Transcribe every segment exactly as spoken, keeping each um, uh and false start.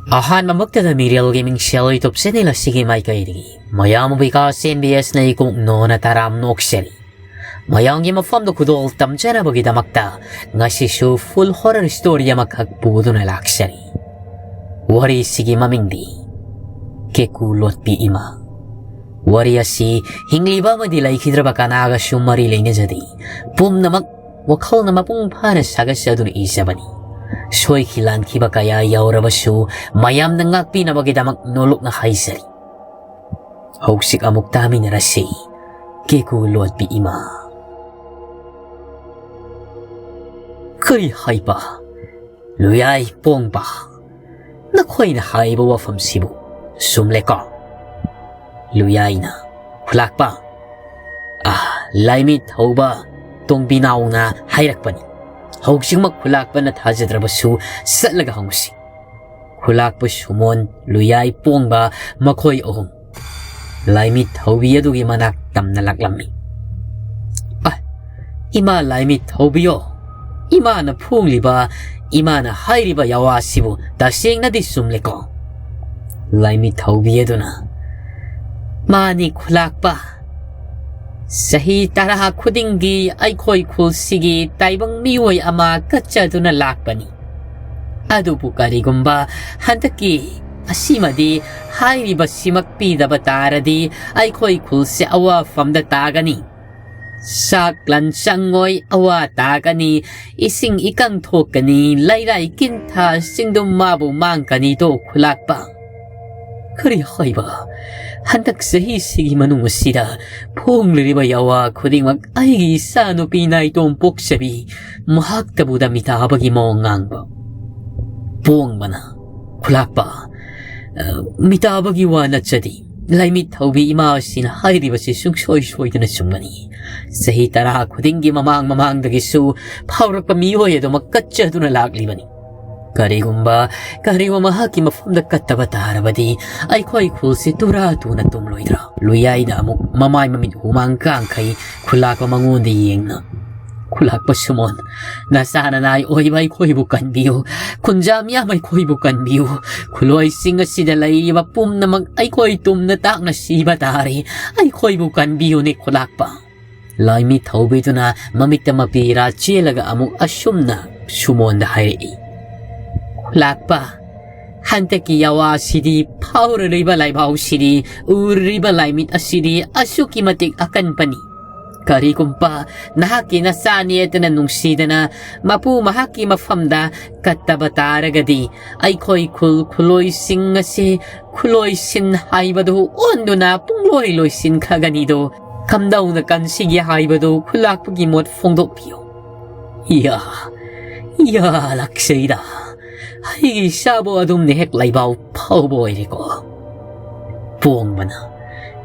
ꯑꯍꯥꯟꯕꯃꯛꯇꯗ ꯃꯤꯔꯦꯜꯒꯤ ꯃꯤꯡꯁꯦꯜ YouTube channel ꯑꯁꯤꯒꯤ ꯃꯥꯏꯀꯩꯗꯒꯤ ꯃꯌꯥꯝꯕꯨ ꯕꯤꯀꯥꯁ ꯑꯦꯝ ꯕꯤ ꯑꯦꯁꯅ ꯏꯀꯣꯛ ꯅꯣꯅ ꯇꯔꯥꯝ ꯅꯣꯛꯆꯔꯤ꯫ ꯃꯌꯥꯝꯒꯤ ꯃꯐꯝꯗ ꯈꯨꯗꯣꯜ ꯇꯝꯖꯅꯕꯒꯤꯗꯃꯛꯇ ꯉꯁꯤꯁꯨ full horror story ꯑꯃꯈꯛ ꯄꯨꯗꯨꯅ ꯂꯥꯛꯆꯔꯤ꯫ ꯋꯥꯔꯤꯁꯤꯒꯤ ꯃꯃꯤꯡꯗꯤ ꯀꯦꯀꯨ ꯂꯣꯠꯄꯤ ꯏꯃꯥ꯫ ꯋꯥꯔꯤ ꯑꯁꯤ ꯍꯤꯡꯂꯤꯕ ꯑꯃꯗꯤ ꯂꯩꯈꯤꯗ꯭ꯔꯕ ꯀꯅꯥꯒꯁꯨ ꯃꯔꯤ ꯂꯩꯅꯖꯗꯦ꯫ ꯄꯨꯝꯅꯃꯛ ꯋꯥꯈꯜꯅ ꯃꯄꯨꯡ ꯐꯥꯅ ꯁꯥꯒꯠꯆꯗꯨꯅ ꯏꯖꯕꯅꯤ꯫ ꯁꯣꯏꯈꯤ ꯂꯥꯟꯈꯤꯕ ꯀꯌꯥ ꯌꯥꯎꯔꯕꯁꯨ ꯃꯌꯥꯝꯅ ꯉꯥꯛꯄꯤꯅꯕꯒꯤꯗꯃꯛ ꯅꯣꯂꯨꯛꯅ ꯍꯥꯏꯖꯔꯤ꯫ ꯍꯧꯖꯤꯛ ꯑꯃꯨꯛ ꯇꯥꯃꯤꯟꯅꯔꯁꯤ꯫ ꯀꯦꯀꯨ ꯂꯣꯠꯄꯤ ꯏꯃꯥ꯫ ꯀꯔꯤ ꯍꯥꯏꯕ? ꯂꯨꯌꯥꯏ ꯄꯣꯡꯕ, ꯅꯈꯣꯏꯅ ꯍꯥꯏꯕ ꯋꯥꯐꯝꯁꯤꯕꯨ ꯆꯨꯝꯂꯦꯀꯣ? ꯂꯨꯌꯥꯏꯅ, ꯈꯨꯂꯥꯛꯄ, ꯑꯥ, ꯂꯥꯏꯃꯤꯠ ꯍꯧꯕ ꯇꯣꯡꯕꯤꯅꯥꯎꯅ ꯍꯥꯏꯔꯛꯄꯅꯤ꯫ ꯍꯧꯖꯤꯛꯃꯛ ꯈꯨꯂꯥꯛꯄꯅ ꯊꯥꯖꯗ꯭ꯔꯕꯁꯨ ꯆꯠꯂꯒ ꯍꯪꯉꯨꯁꯤ꯫ ꯈꯨꯂꯥꯛꯄ ꯁꯨꯃꯣꯟ, ꯂꯨꯌꯥꯏ ꯄꯣꯡꯕ, ꯃꯈꯣꯏ ꯑꯍꯨꯝ ꯂꯥꯏꯃꯤꯠ ꯍꯧꯕꯤ ꯑꯗꯨꯒꯤ ꯃꯅꯥꯛ ꯇꯝꯅ ꯂꯥꯛꯂꯝꯃꯤ꯫ ꯑ, ꯏꯃꯥ ꯂꯥꯏꯃꯤꯠ ꯍꯧꯕꯤꯌꯣ, ꯏꯃꯥꯅ ꯐꯣꯡꯂꯤꯕ, ꯏꯃꯥꯅ ꯍꯥꯏꯔꯤꯕ ꯌꯥꯋꯥꯁꯤꯕꯨ ꯇꯁꯦꯡꯅꯗꯤ ꯆꯨꯝꯂꯦꯀꯣ? ꯂꯥꯏꯃꯤꯠ ꯍꯧꯕꯤ ꯑꯗꯨꯅ, ꯃꯥꯅꯤ ꯈꯨꯂꯥꯛꯄ, ꯆꯍꯤ ꯇꯔꯥ ꯈꯨꯗꯤꯡꯒꯤ ꯑꯩꯈꯣꯏ ꯈꯨꯜꯁꯤꯒꯤ ꯇꯥꯏꯕꯪ ꯃꯤꯑꯣꯏ ꯑꯃ ꯀꯠꯆꯗꯨꯅ ꯂꯥꯛꯄꯅꯤ꯫ ꯑꯗꯨꯕꯨ ꯀꯔꯤꯒꯨꯝꯕ ꯍꯟꯗꯛꯀꯤ ꯑꯁꯤꯃꯗꯤ ꯍꯥꯏꯔꯤꯕꯁꯤꯃꯛ ꯄꯤꯗꯕ ꯇꯥꯔꯗꯤ ꯑꯩꯈꯣꯏ ꯈꯨꯜꯁꯦ ꯑꯋꯥꯐꯝꯗ ꯇꯥꯒꯅꯤ꯫ ꯆꯥꯛ ꯂꯟ ꯆꯪꯉꯣꯏ, ꯑꯋꯥ ꯇꯥꯒꯅꯤ, ꯏꯁꯤꯡ ꯏꯀꯪ ꯊꯣꯛꯀꯅꯤ, ꯂꯩꯔꯥꯏ ꯀꯤꯟꯊꯥ ꯆꯤꯡꯗꯨꯝ ꯃꯥꯕꯨ ꯃꯥꯡꯒꯅꯤꯗꯣ ꯈꯨꯂꯥꯛꯄ꯫ ꯀꯔꯤ ꯍꯥꯏꯕ? ꯍꯟꯗꯛ ꯆꯍꯤꯁꯤꯒꯤ ꯃꯅꯨꯡ ꯑꯁꯤꯗ ꯐꯣꯡꯂꯤꯕ ꯌꯥꯋꯥ ꯈꯨꯗꯤꯡꯃꯛ ꯑꯩꯒꯤ ꯏꯆꯥꯅꯨꯄꯤ ꯅꯥꯏꯇꯣꯝ ꯄꯣꯛꯆꯕꯤ ꯃꯍꯥꯛꯇꯕꯨ ꯗꯃꯤꯇꯥꯕꯒꯤ ꯃꯑꯣꯡ ꯉꯥꯡꯕ꯫ ꯄꯣꯡꯕꯅ, ꯈꯨꯂꯥꯛꯄ, ꯑ, ꯃꯤꯇꯥꯕꯒꯤ ꯋꯥ ꯅꯠꯆꯗꯦ꯫ ꯂꯥꯏꯃꯤꯠ ꯍꯧꯕꯤ ꯏꯃꯥ ꯑꯁꯤꯅ ꯍꯥꯏꯔꯤꯕꯁꯤ ꯁꯨꯡꯁꯣꯏ ꯁꯣꯏꯗꯅ ꯆꯨꯝꯒꯅꯤ꯫ ꯆꯍꯤ ꯇꯔꯥ ꯈꯨꯗꯤꯡꯒꯤ ꯃꯃꯥꯡ ꯃꯃꯥꯡꯗꯒꯤꯁꯨ ꯐꯥꯎꯔꯛꯄ ꯃꯤꯑꯣꯏ ꯑꯗꯨꯃꯛ ꯀꯠꯆꯗꯨꯅ ꯂꯥꯛꯂꯤꯕꯅꯤ꯫ ꯀꯔꯤꯒꯨꯝꯕ, ꯀꯔꯤꯒꯨꯝꯕ ꯃꯍꯥꯛꯀꯤ ꯃꯐꯝꯗ ꯀꯠꯇꯕ ꯇꯥꯔꯕꯗꯤ ꯑꯩꯈꯣꯏ ꯈꯨꯜꯁꯤ ꯇꯨꯔꯥ ꯇꯨꯅ ꯇꯨꯝꯂꯣꯏꯗ꯭ꯔꯥ? ꯂꯨꯌꯥꯏꯅ ꯑꯃꯨꯛ ꯃꯃꯥꯏ ꯃꯃꯤꯠ ꯍꯨꯃꯥꯡ ꯀꯥꯡꯈꯩ ꯈꯨꯂꯥꯛꯄ ꯃꯉꯣꯟꯗ ꯌꯦꯡꯅ, ꯈꯨꯂꯥꯛꯄ ꯁꯨꯃꯣꯟ, ꯅꯆꯥ ꯅꯅꯥꯏ ꯑꯣꯏꯕ ꯑꯩꯈꯣꯏꯕꯨ ꯀꯟꯕꯤꯌꯨ꯫ ꯈꯨꯟꯖꯥ ꯃꯤꯌꯥꯝ ꯑꯩꯈꯣꯏꯕꯨ ꯀꯟꯕꯤꯌꯨ꯫ ꯈꯨꯂꯣꯏꯁꯤꯡ ꯑꯁꯤꯗ ꯂꯩꯔꯤꯕ ꯄꯨꯝꯅꯃꯛ ꯑꯩꯈꯣꯏ ꯇꯨꯝꯅ ꯇꯥꯛꯅ ꯁꯤꯕ ꯇꯥꯔꯦ꯫ ꯑꯩꯈꯣꯏꯕꯨ ꯀꯟꯕꯤꯌꯨꯅꯦ ꯈꯨꯂꯥꯛꯄ꯫ ꯂꯥꯏꯃꯤ ꯊꯧꯕꯤꯗꯨꯅ ꯃꯃꯤꯠꯇ ꯃꯄꯤꯔꯥ ꯆꯦꯜꯂꯒ ꯑꯃꯨꯛ ꯑꯁꯨꯝꯅ ꯁꯨꯃꯣꯟꯗ ꯍꯥꯏꯔꯛꯏ, ꯈꯨꯂꯥꯛꯄ, ꯍꯟꯗꯛꯀꯤ ꯌꯥꯋꯥꯁꯤꯗꯤ, ꯐꯥꯎꯔꯔꯤꯕ ꯂꯥꯏꯕꯥꯎꯁꯤꯗꯤ, ꯎꯔꯤꯕ ꯂꯥꯏꯃꯤꯠ ꯑꯁꯤꯗꯤ ꯑꯁꯨꯛꯀꯤ ꯃꯇꯤꯛ ꯑꯀꯟꯕꯅꯤ꯫ ꯀꯔꯤꯒꯨꯝꯕ ꯅꯍꯥꯛꯀꯤ ꯅꯆꯥꯅꯦꯗꯅ ꯅꯨꯡꯁꯤꯗꯅ ꯃꯄꯨ ꯃꯍꯥꯛꯀꯤ ꯃꯐꯝꯗ ꯀꯠꯇꯕ ꯇꯥꯔꯒꯗꯤ, ꯑꯩꯈꯣꯏ ꯈꯨꯜ ꯈꯨꯂꯣꯏꯁꯤꯡ ꯑꯁꯤ ꯈꯨꯂꯣꯏꯁꯤꯟ ꯍꯥꯏꯕꯗꯨ ꯑꯣꯟꯗꯨꯅ ꯄꯨꯡꯂꯣꯏ ꯂꯣꯏꯁꯤꯟꯈ꯭ꯔꯒꯅꯤꯗꯣ꯫ ꯀꯝꯗꯧꯅ ꯀꯟꯁꯤꯒꯦ ꯍꯥꯏꯕꯗꯨ ꯈꯨꯂꯥꯛꯄꯒꯤ ꯃꯣꯠ ꯐꯣꯡꯗꯣꯛꯄꯤꯌꯨ꯫ ꯌꯥ, ꯌꯥ, ꯂꯥꯛꯆꯩꯗ꯫ ꯑꯩꯒꯤ ꯏꯆꯥꯕꯨ ꯑꯗꯨꯝꯅ ꯍꯦꯛ ꯂꯩꯕꯥꯎ ꯐꯥꯎꯕ ꯑꯣꯏꯔꯦꯀꯣ꯫ ꯄꯣꯡꯕꯅ,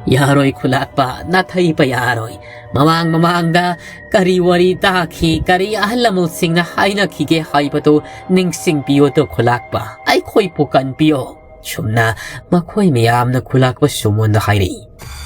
ꯌꯥꯔꯣꯏ ꯈꯨꯂꯥꯛꯄ, ꯅꯥꯊꯩꯕ ꯌꯥꯔꯣꯏ꯫ ꯃꯃꯥꯡ ꯃꯃꯥꯡꯗ ꯀꯔꯤ ꯋꯥꯔꯤ ꯇꯥꯈꯤ, ꯀꯔꯤ ꯑꯍꯜ ꯂꯃꯟꯁꯤꯡꯅ ꯍꯥꯏꯅꯈꯤꯒꯦ ꯍꯥꯏꯕꯗꯨ ꯅꯤꯡꯁꯤꯡꯕꯤꯌꯨ ꯈꯨꯂꯥꯛꯄ꯫ ꯑꯩꯈꯣꯏꯕꯨ ꯀꯟꯕꯤꯌꯣ꯫ ꯁꯨꯝꯅ ꯃꯈꯣꯏ ꯃꯌꯥꯝꯅ ꯈꯨꯂꯥꯛꯄ ꯁꯨꯃꯣꯟꯗ ꯍꯥꯏꯔꯛꯏ꯫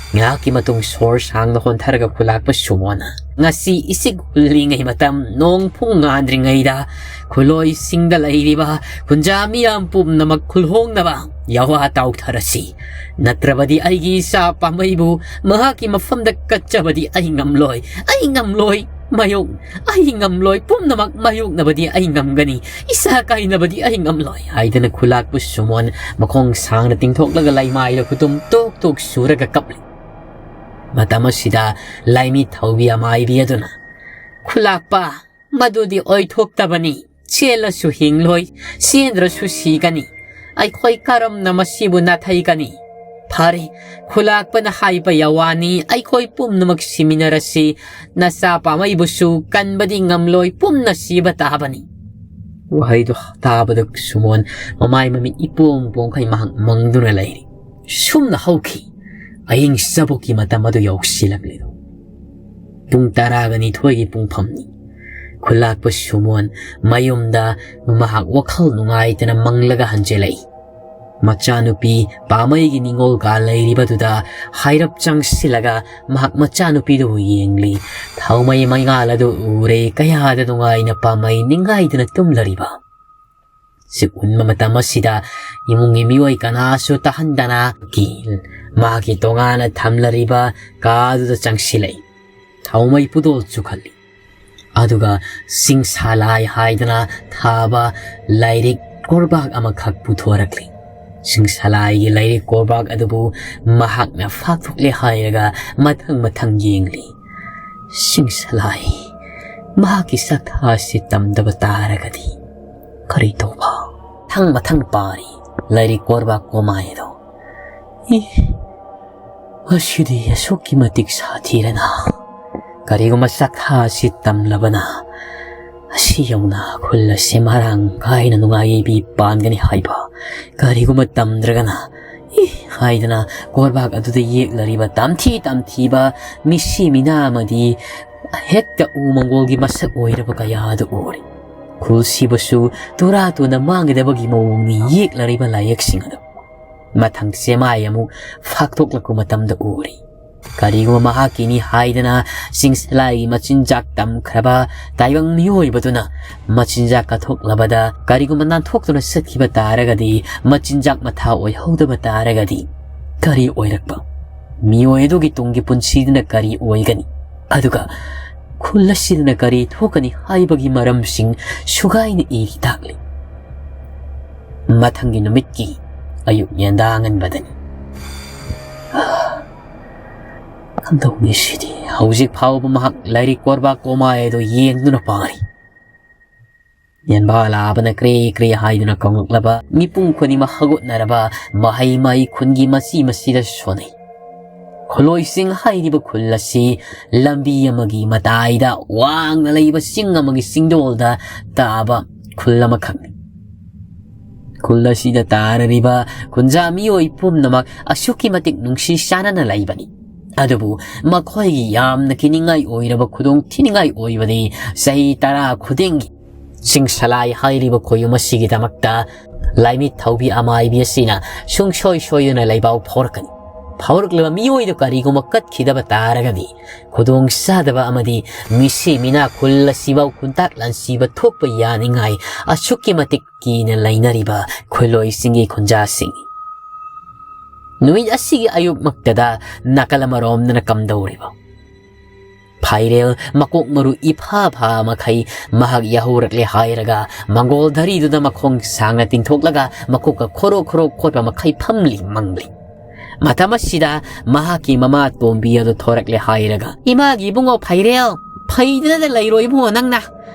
ꯉꯥꯏꯍꯥꯛꯀꯤ ꯃꯇꯨꯡ ꯁꯣꯔ ꯁꯥꯡꯅ ꯍꯣꯟꯊꯔꯒ ꯈꯨꯂꯥꯛꯄ ꯁꯨꯃꯣꯟꯅ, ꯉꯁꯤ ꯏꯁꯤꯛ ꯍꯨꯜꯂꯤꯉꯩ ꯃꯇꯝ, ꯅꯣꯡ ꯐꯨꯡ ꯉꯥꯟꯗ꯭ꯔꯤꯉꯩꯗ ꯈꯨꯂꯣꯏꯁꯤꯡꯗ ꯂꯩꯔꯤꯕ ꯈꯨꯟꯖꯥ ꯃꯤꯌꯥꯝ ꯄꯨꯝꯅꯃꯛ ꯈꯨꯜꯍꯣꯡꯅꯕ ꯌꯥꯋꯥ ꯇꯥꯎꯊꯔꯁꯤ꯫ ꯅꯠꯇ꯭ꯔꯕꯗꯤ ꯑꯩꯒꯤ ꯏꯆꯥ ꯄꯥꯝꯕꯩꯕꯨ ꯃꯍꯥꯛꯀꯤ ꯃꯐꯝꯗ ꯀꯠꯆꯕꯗꯤ ꯑꯩ ꯉꯝꯂꯣꯏ, ꯑꯩ ꯉꯝꯂꯣꯏ꯫ ꯃꯥꯌꯣꯛ, ꯑꯩ ꯉꯝꯂꯣꯏ꯫ ꯄꯨꯝꯅꯃꯛ ꯃꯥꯌꯣꯛꯅꯕꯗꯤ ꯑꯩ ꯉꯝꯒꯅꯤ, ꯏꯁꯥ ꯀꯥꯏꯅꯕꯗꯤ ꯑꯩ ꯉꯝꯂꯣꯏ ꯍꯥꯏꯗꯅ ꯈꯨꯂꯥꯛꯄ ꯁꯨꯃꯣꯟ ꯃꯈꯣꯡ ꯁꯥꯡꯅ ꯇꯤꯡꯊꯣꯛꯂꯒ ꯂꯩꯃꯥꯏꯗ ꯈꯨꯇꯨꯝ ꯇꯣꯛ ꯇꯣꯛ ꯁꯨꯔꯒ ꯀꯞꯂꯤ꯫ ꯃꯇꯝ ꯑꯁꯤꯗ ꯂꯥꯏꯃꯤ ꯊꯧꯕꯤ ꯑꯃꯥꯏꯕꯤ ꯑꯗꯨꯅ, ꯈꯨꯂꯥꯛꯄ, ꯃꯗꯨꯗꯤ ꯑꯣꯏꯊꯣꯛꯇꯕꯅꯤ꯫ ꯆꯦꯜꯂꯁꯨ ꯍꯤꯡꯂꯣꯏ, ꯆꯦꯟꯗ꯭ꯔꯁꯨ ꯁꯤꯒꯅꯤ꯫ ꯑꯩꯈꯣꯏ ꯀꯔꯝꯅ ꯃꯁꯤꯕꯨ ꯅꯥꯊꯩꯒꯅꯤ? ꯐꯔꯦ, ꯈꯨꯂꯥꯛꯄꯅ ꯍꯥꯏꯕ ꯌꯥꯋꯥꯅꯤ, ꯑꯩꯈꯣꯏ ꯄꯨꯝꯅꯃꯛ ꯁꯤꯃꯤꯟꯅꯔꯁꯤ꯫ ꯅꯆꯥ ꯄꯥꯝꯃꯩꯕꯨꯁꯨ ꯀꯟꯕꯗꯤ ꯉꯝꯂꯣꯏ, ꯄꯨꯟꯅ ꯁꯤꯕ ꯇꯥꯕꯅꯤ꯫ ꯋꯥꯍꯩꯗꯨ ꯇꯥꯕꯗ ꯁꯨꯃꯣꯟ ꯃꯃꯥꯏ ꯃꯃꯤꯠ ꯏꯄꯣꯝ ꯄꯣꯝꯈꯩ ꯃꯍꯥꯛ ꯃꯪꯗꯨꯅ ꯂꯩꯔꯤ꯫ ꯁꯨꯝꯅ ꯍꯧꯈꯤ꯫ ꯑꯍꯤꯡ ꯆꯕꯨꯛꯀꯤ ꯃꯇꯝ ꯑꯗꯨ ꯌꯧꯁꯤꯜꯂꯛꯂꯦ꯫ ꯄꯨꯡ ꯇꯔꯥꯒ ꯅꯤꯊꯣꯏꯒꯤ ꯄꯨꯡꯐꯝꯅꯤ꯫ ꯈꯨꯂꯥꯛꯄ ꯁꯨꯃꯣꯟ ꯃꯌꯨꯝꯗ ꯃꯍꯥꯛ ꯋꯥꯈꯜ ꯅꯨꯡꯉꯥꯏꯇꯅ ꯃꯪꯂꯒ ꯍꯟꯖꯤꯜꯂꯛꯏ꯫ ꯃꯆꯥꯅꯨꯄꯤ ꯄꯥꯃꯩꯒꯤ ꯅꯤꯡꯉꯣꯜꯒ ꯂꯩꯔꯤꯕꯗꯨꯗ ꯍꯥꯏꯔꯞ ꯆꯪꯁꯤꯜꯂꯒ ꯃꯍꯥꯛ ꯃꯆꯥꯅꯨꯄꯤꯗꯨꯕꯨ ꯌꯦꯡꯂꯤ꯫ ꯊꯥꯎꯃꯩ ꯃꯩꯉꯥꯜ ꯑꯗꯨ ꯎꯔꯦ꯫ ꯀꯌꯥꯗ ꯅꯨꯡꯉꯥꯏꯅ ꯄꯥꯃꯩ ꯅꯤꯡꯉꯥꯏꯗꯨꯅ ꯇꯨꯝꯂꯔꯤꯕ꯫ ꯁꯤ ꯎꯟꯕ ꯃꯇꯝ ꯑꯁꯤꯗ ꯏꯃꯨꯡꯒꯤ ꯃꯤꯑꯣꯏ ꯀꯅꯥꯁꯨ ꯇꯥꯍꯟꯗꯅ ꯀꯤ-, ꯃꯍꯥꯛꯀꯤ ꯇꯣꯉꯥꯟꯅ ꯊꯝꯂꯔꯤꯕ ꯀꯥꯗꯨꯗ ꯆꯪꯁꯤꯜꯂꯛꯏ꯫ ꯊꯥꯎꯃꯩ ꯄꯨꯗꯣꯜ ꯆꯨꯈꯠꯂꯤ꯫ ꯑꯗꯨꯒ ꯁꯤꯡꯁꯥꯂꯥꯏ ꯍꯥꯏꯗꯅ ꯊꯥꯕ ꯂꯥꯏꯔꯤꯛ ꯀꯣꯔꯕꯥꯛ ꯑꯃꯈꯛ ꯄꯨꯊꯣꯔꯛꯂꯤ꯫ ꯁꯤꯡꯁꯥꯂꯥꯏꯒꯤ ꯂꯥꯏꯔꯤꯛ ꯀꯣꯔꯕꯥꯛ ꯑꯗꯨꯕꯨ ꯃꯍꯥꯛꯅ ꯐꯥꯛꯊꯣꯛꯂꯦ ꯍꯥꯏꯔꯒ ꯃꯊꯪ ꯃꯊꯪ ꯌꯦꯡꯂꯤ꯫ ꯁꯤꯡꯁꯥꯂꯥꯏ, ꯃꯍꯥꯛꯀꯤ ꯁꯛꯊꯥ ꯑꯁꯤ ꯇꯝꯗꯕ ꯇꯥꯔꯒꯗꯤ ꯀꯔꯤ ꯇꯧꯕ? ꯃꯊꯪ ꯃꯊꯪ ꯄꯥꯔꯤ ꯂꯥꯏꯔꯤꯛ ꯀꯣꯔꯕꯥꯛ ꯀꯣꯃꯥꯏꯗꯣ꯫ ꯏ, ꯃꯁꯤꯗꯤ ꯑꯁꯨꯛꯀꯤ ꯃꯇꯤꯛ ꯁꯥꯊꯤꯔꯅ꯫ ꯀꯔꯤꯒꯨꯝꯕ ꯁꯛꯊꯥ ꯑꯁꯤ ꯇꯝꯂꯕꯅ ꯑꯁꯤ ꯌꯧꯅ ꯈꯨꯜ ꯑꯁꯤ ꯃꯔꯥꯡ ꯀꯥꯏꯅ ꯅꯨꯡꯉꯥꯏ ꯌꯥꯏꯕꯤ ꯄꯥꯟꯒꯅꯤ ꯍꯥꯏꯕ ꯀꯔꯤꯒꯨꯝꯕ ꯇꯝꯗ꯭ꯔꯒꯅ, ꯏ ꯍꯥꯏꯗꯅ ꯀꯣꯔꯕꯥꯛ ꯑꯗꯨꯗ ꯌꯦꯛꯂꯔꯤꯕ ꯇꯝꯊꯤ ꯇꯝꯊꯤꯕ ꯃꯤꯁꯤ ꯃꯤꯅꯥ ꯑꯃꯗꯤ ꯍꯦꯛꯇ ꯎ ꯃꯪꯒꯣꯜꯒꯤ ꯃꯁꯛ ꯑꯣꯏꯔꯕ ꯀꯌꯥ ꯑꯗꯨ ꯎꯔꯤ꯫ ꯈꯨꯜ ꯁꯤꯕꯁꯨ ꯇꯨꯔꯥ ꯇꯨꯅ ꯃꯥꯡꯒꯗꯕꯒꯤ ꯃꯑꯣꯡꯅꯤ ꯌꯦꯛꯂꯔꯤꯕ ꯂꯥꯏꯌꯦꯛꯁꯤꯡ ꯑꯗꯨ꯫ ꯃꯊꯪ ꯆꯦꯃꯥꯏ ꯑꯃꯨꯛ ꯐꯥꯛꯇꯣꯛꯂꯛꯄ ꯃꯇꯝꯗ ꯎꯔꯤ꯫ ꯀꯔꯤꯒꯨꯝꯕ ꯃꯍꯥꯛꯀꯤꯅꯤ ꯍꯥꯏꯗꯅ ꯆꯤꯡꯁꯂꯥꯏꯒꯤ ꯃꯆꯤꯟꯖꯥꯛ ꯇꯝꯈ꯭ꯔꯕ ꯇꯥꯏꯕꯪ ꯃꯤꯑꯣꯏꯕꯗꯨꯅ ꯃꯆꯤꯟꯖꯥꯛ ꯀꯠꯊꯣꯛꯂꯕꯗ ꯀꯔꯤꯒꯨꯝꯕ ꯅꯥꯟꯊꯣꯛꯇꯨꯅ ꯆꯠꯈꯤꯕ ꯇꯥꯔꯒꯗꯤ ꯃꯆꯤꯟꯖꯥꯛ ꯃꯊꯥ ꯑꯣꯏꯍꯧꯗꯕ ꯇꯥꯔꯒꯗꯤ ꯀꯔꯤ ꯑꯣꯏꯔꯛꯄ? ꯃꯤꯑꯣꯏ ꯑꯗꯨꯒꯤ ꯇꯨꯡꯒꯤ ꯄꯨꯟꯁꯤꯗꯨꯅ ꯀꯔꯤ ꯑꯣꯏꯒꯅꯤ? ꯑꯗꯨꯒ ꯈꯨꯜ ꯑꯁꯤꯗꯅ ꯀꯔꯤ ꯊꯣꯛꯀꯅꯤ ꯍꯥꯏꯕꯒꯤ ꯃꯔꯝꯁꯤꯡ ꯁꯨꯒꯥꯏꯅ ꯏꯔꯤ ꯇꯥꯛꯂꯤ꯫ ꯃꯊꯪꯒꯤ ꯅꯨꯃꯤꯠꯀꯤ ꯑꯌꯨꯛ ꯌꯦꯟꯗꯥ ꯉꯟꯕꯗꯅꯤ꯫ ꯀꯝꯗꯧꯅꯤ ꯁꯤꯗꯤ? ꯍꯧꯖꯤꯛ ꯐꯥꯎꯕ ꯃꯍꯥꯛ ꯂꯥꯏꯔꯤꯛ ꯀꯣꯔꯕꯥ ꯀꯣꯃꯥꯏ ꯑꯗꯨ ꯌꯦꯡꯗꯨꯅ ꯄꯥꯔꯤ꯫ ꯌꯦꯟꯕꯥ ꯂꯥꯕꯅ ꯀ꯭ꯔꯦ ꯀ꯭ꯔꯦ ꯍꯥꯏꯗꯨꯅ ꯀꯧꯔꯛꯂꯕ ꯃꯤꯄꯨꯝ ꯈꯨꯗꯤꯡꯃꯛ ꯍꯧꯒꯠꯅꯔꯕ ꯃꯍꯩ ꯃꯍꯩ ꯈꯨꯟꯒꯤ ꯃꯆꯤ ꯃꯆꯤꯗ ꯁꯣꯟꯅꯩ꯫ ꯈꯨꯂꯣꯏꯁꯤꯡ ꯍꯥꯏꯔꯤꯕ ꯈꯨꯜ ꯑꯁꯤ ꯂꯝꯕꯤ ꯑꯃꯒꯤ ꯃꯇꯥꯏꯗ ꯋꯥꯡꯅ ꯂꯩꯕ ꯆꯤꯡ ꯑꯃꯒꯤ ꯆꯤꯡꯗꯣꯜꯗ ꯇꯥꯕ ꯈꯨꯜ ꯑꯃꯈꯛꯅꯤ꯫ ꯈꯨꯜ ꯑꯁꯤꯗ ꯇꯥꯔꯔꯤꯕ ꯈꯨꯟꯖꯥ ꯃꯤꯑꯣꯏ ꯄꯨꯝꯅꯃꯛ ꯑꯁꯨꯛꯀꯤ ꯃꯇꯤꯛ ꯅꯨꯡꯁꯤ ꯆꯥꯟꯅꯅ ꯂꯩꯕꯅꯤ꯫ ꯑꯗꯨꯕꯨ ꯃꯈꯣꯏꯒꯤ ꯌꯥꯝꯅ ꯀꯤꯅꯤꯡꯉꯥꯏ ꯑꯣꯏꯔꯕ ꯈꯨꯗꯣꯡ ꯊꯤꯅꯤꯡꯉꯥꯏ ꯑꯣꯏꯕꯗꯤ ꯆꯍꯤ ꯇꯔꯥ ꯈꯨꯗꯤꯡꯒꯤ ꯆꯤꯡꯁꯂꯥꯏ ꯍꯥꯏꯔꯤꯕ ꯈꯣꯌꯨꯝ ꯑꯁꯤꯒꯤꯗꯃꯛꯇ ꯂꯥꯏꯃꯤꯠ ꯊꯧꯕꯤ ꯑꯃꯥꯏꯕꯤ ꯑꯁꯤꯅ ꯁꯨꯡꯁꯣꯏ ꯁꯣꯏꯗꯅ ꯂꯩꯕꯥꯛ ꯐꯥꯎꯔꯛꯀꯅꯤ꯫ ꯐꯥꯎꯔꯛꯂꯕ ꯃꯤꯑꯣꯏꯗꯨ ꯀꯔꯤꯒꯨꯝꯕ ꯀꯠꯈꯤꯗꯕ ꯇꯥꯔꯒꯗꯤ ꯈꯨꯗꯣꯡ ꯆꯥꯗꯕ ꯑꯃꯗꯤ ꯃꯤꯁꯤ ꯃꯤꯅꯥ ꯈꯨꯜ ꯑꯁꯤꯐꯥꯎ ꯈꯨꯟꯇꯥꯛ ꯂꯥꯟꯁꯤꯕ ꯊꯣꯛꯄ ꯌꯥꯅꯤꯡꯉꯥꯏ ꯑꯁꯨꯛꯀꯤ ꯃꯇꯤꯛ ꯀꯤꯅ ꯂꯩꯅꯔꯤꯕ ꯈꯣꯏꯂꯣꯏꯁꯤꯡꯒꯤ ꯈꯨꯟꯖꯥꯁꯤꯡ꯫ ꯅꯨꯃꯤꯠ ꯑꯁꯤꯒꯤ ꯑꯌꯨꯛꯃꯛꯇꯗ ꯅꯥꯀꯜ ꯑꯃꯔꯣꯝꯗꯅ ꯀꯝꯗꯧꯔꯤꯕ ꯐꯥꯏꯔꯦꯜ ꯃꯀꯣꯛ ꯃꯔꯨ ꯏꯐꯥ ꯐꯥ ꯃꯈꯩ ꯃꯍꯥꯛ ꯌꯥꯍꯧꯔꯛꯂꯦ ꯍꯥꯏꯔꯒ ꯃꯪꯒꯣꯜ ꯙꯔꯤꯗꯨꯗ ꯃꯈꯣꯡ ꯁꯥꯡꯅ ꯇꯤꯡꯊꯣꯛꯂꯒ ꯃꯀꯣꯛꯀ ꯈꯣꯔꯣ ꯈꯣꯔꯣ ꯈꯣꯠꯄ ꯃꯈꯩ ꯐꯝꯂꯤ ꯃꯪꯂꯤ꯫ ꯃꯇꯝ ꯑꯁꯤꯗ ꯃꯍꯥꯛꯀꯤ ꯃꯃꯥ ꯇꯣꯝꯕꯤ ꯑꯗꯨ ꯊꯣꯔꯛꯂꯦ ꯍꯥꯏꯔꯒ, "ꯏꯃꯥꯒꯤ ꯏꯕꯨꯡꯉꯣ ꯐꯥꯏꯔꯦꯜ, ꯐꯩꯗꯅꯗ ꯂꯩꯔꯣ ꯏꯕꯨꯡꯉꯣ ꯅꯪꯅ꯫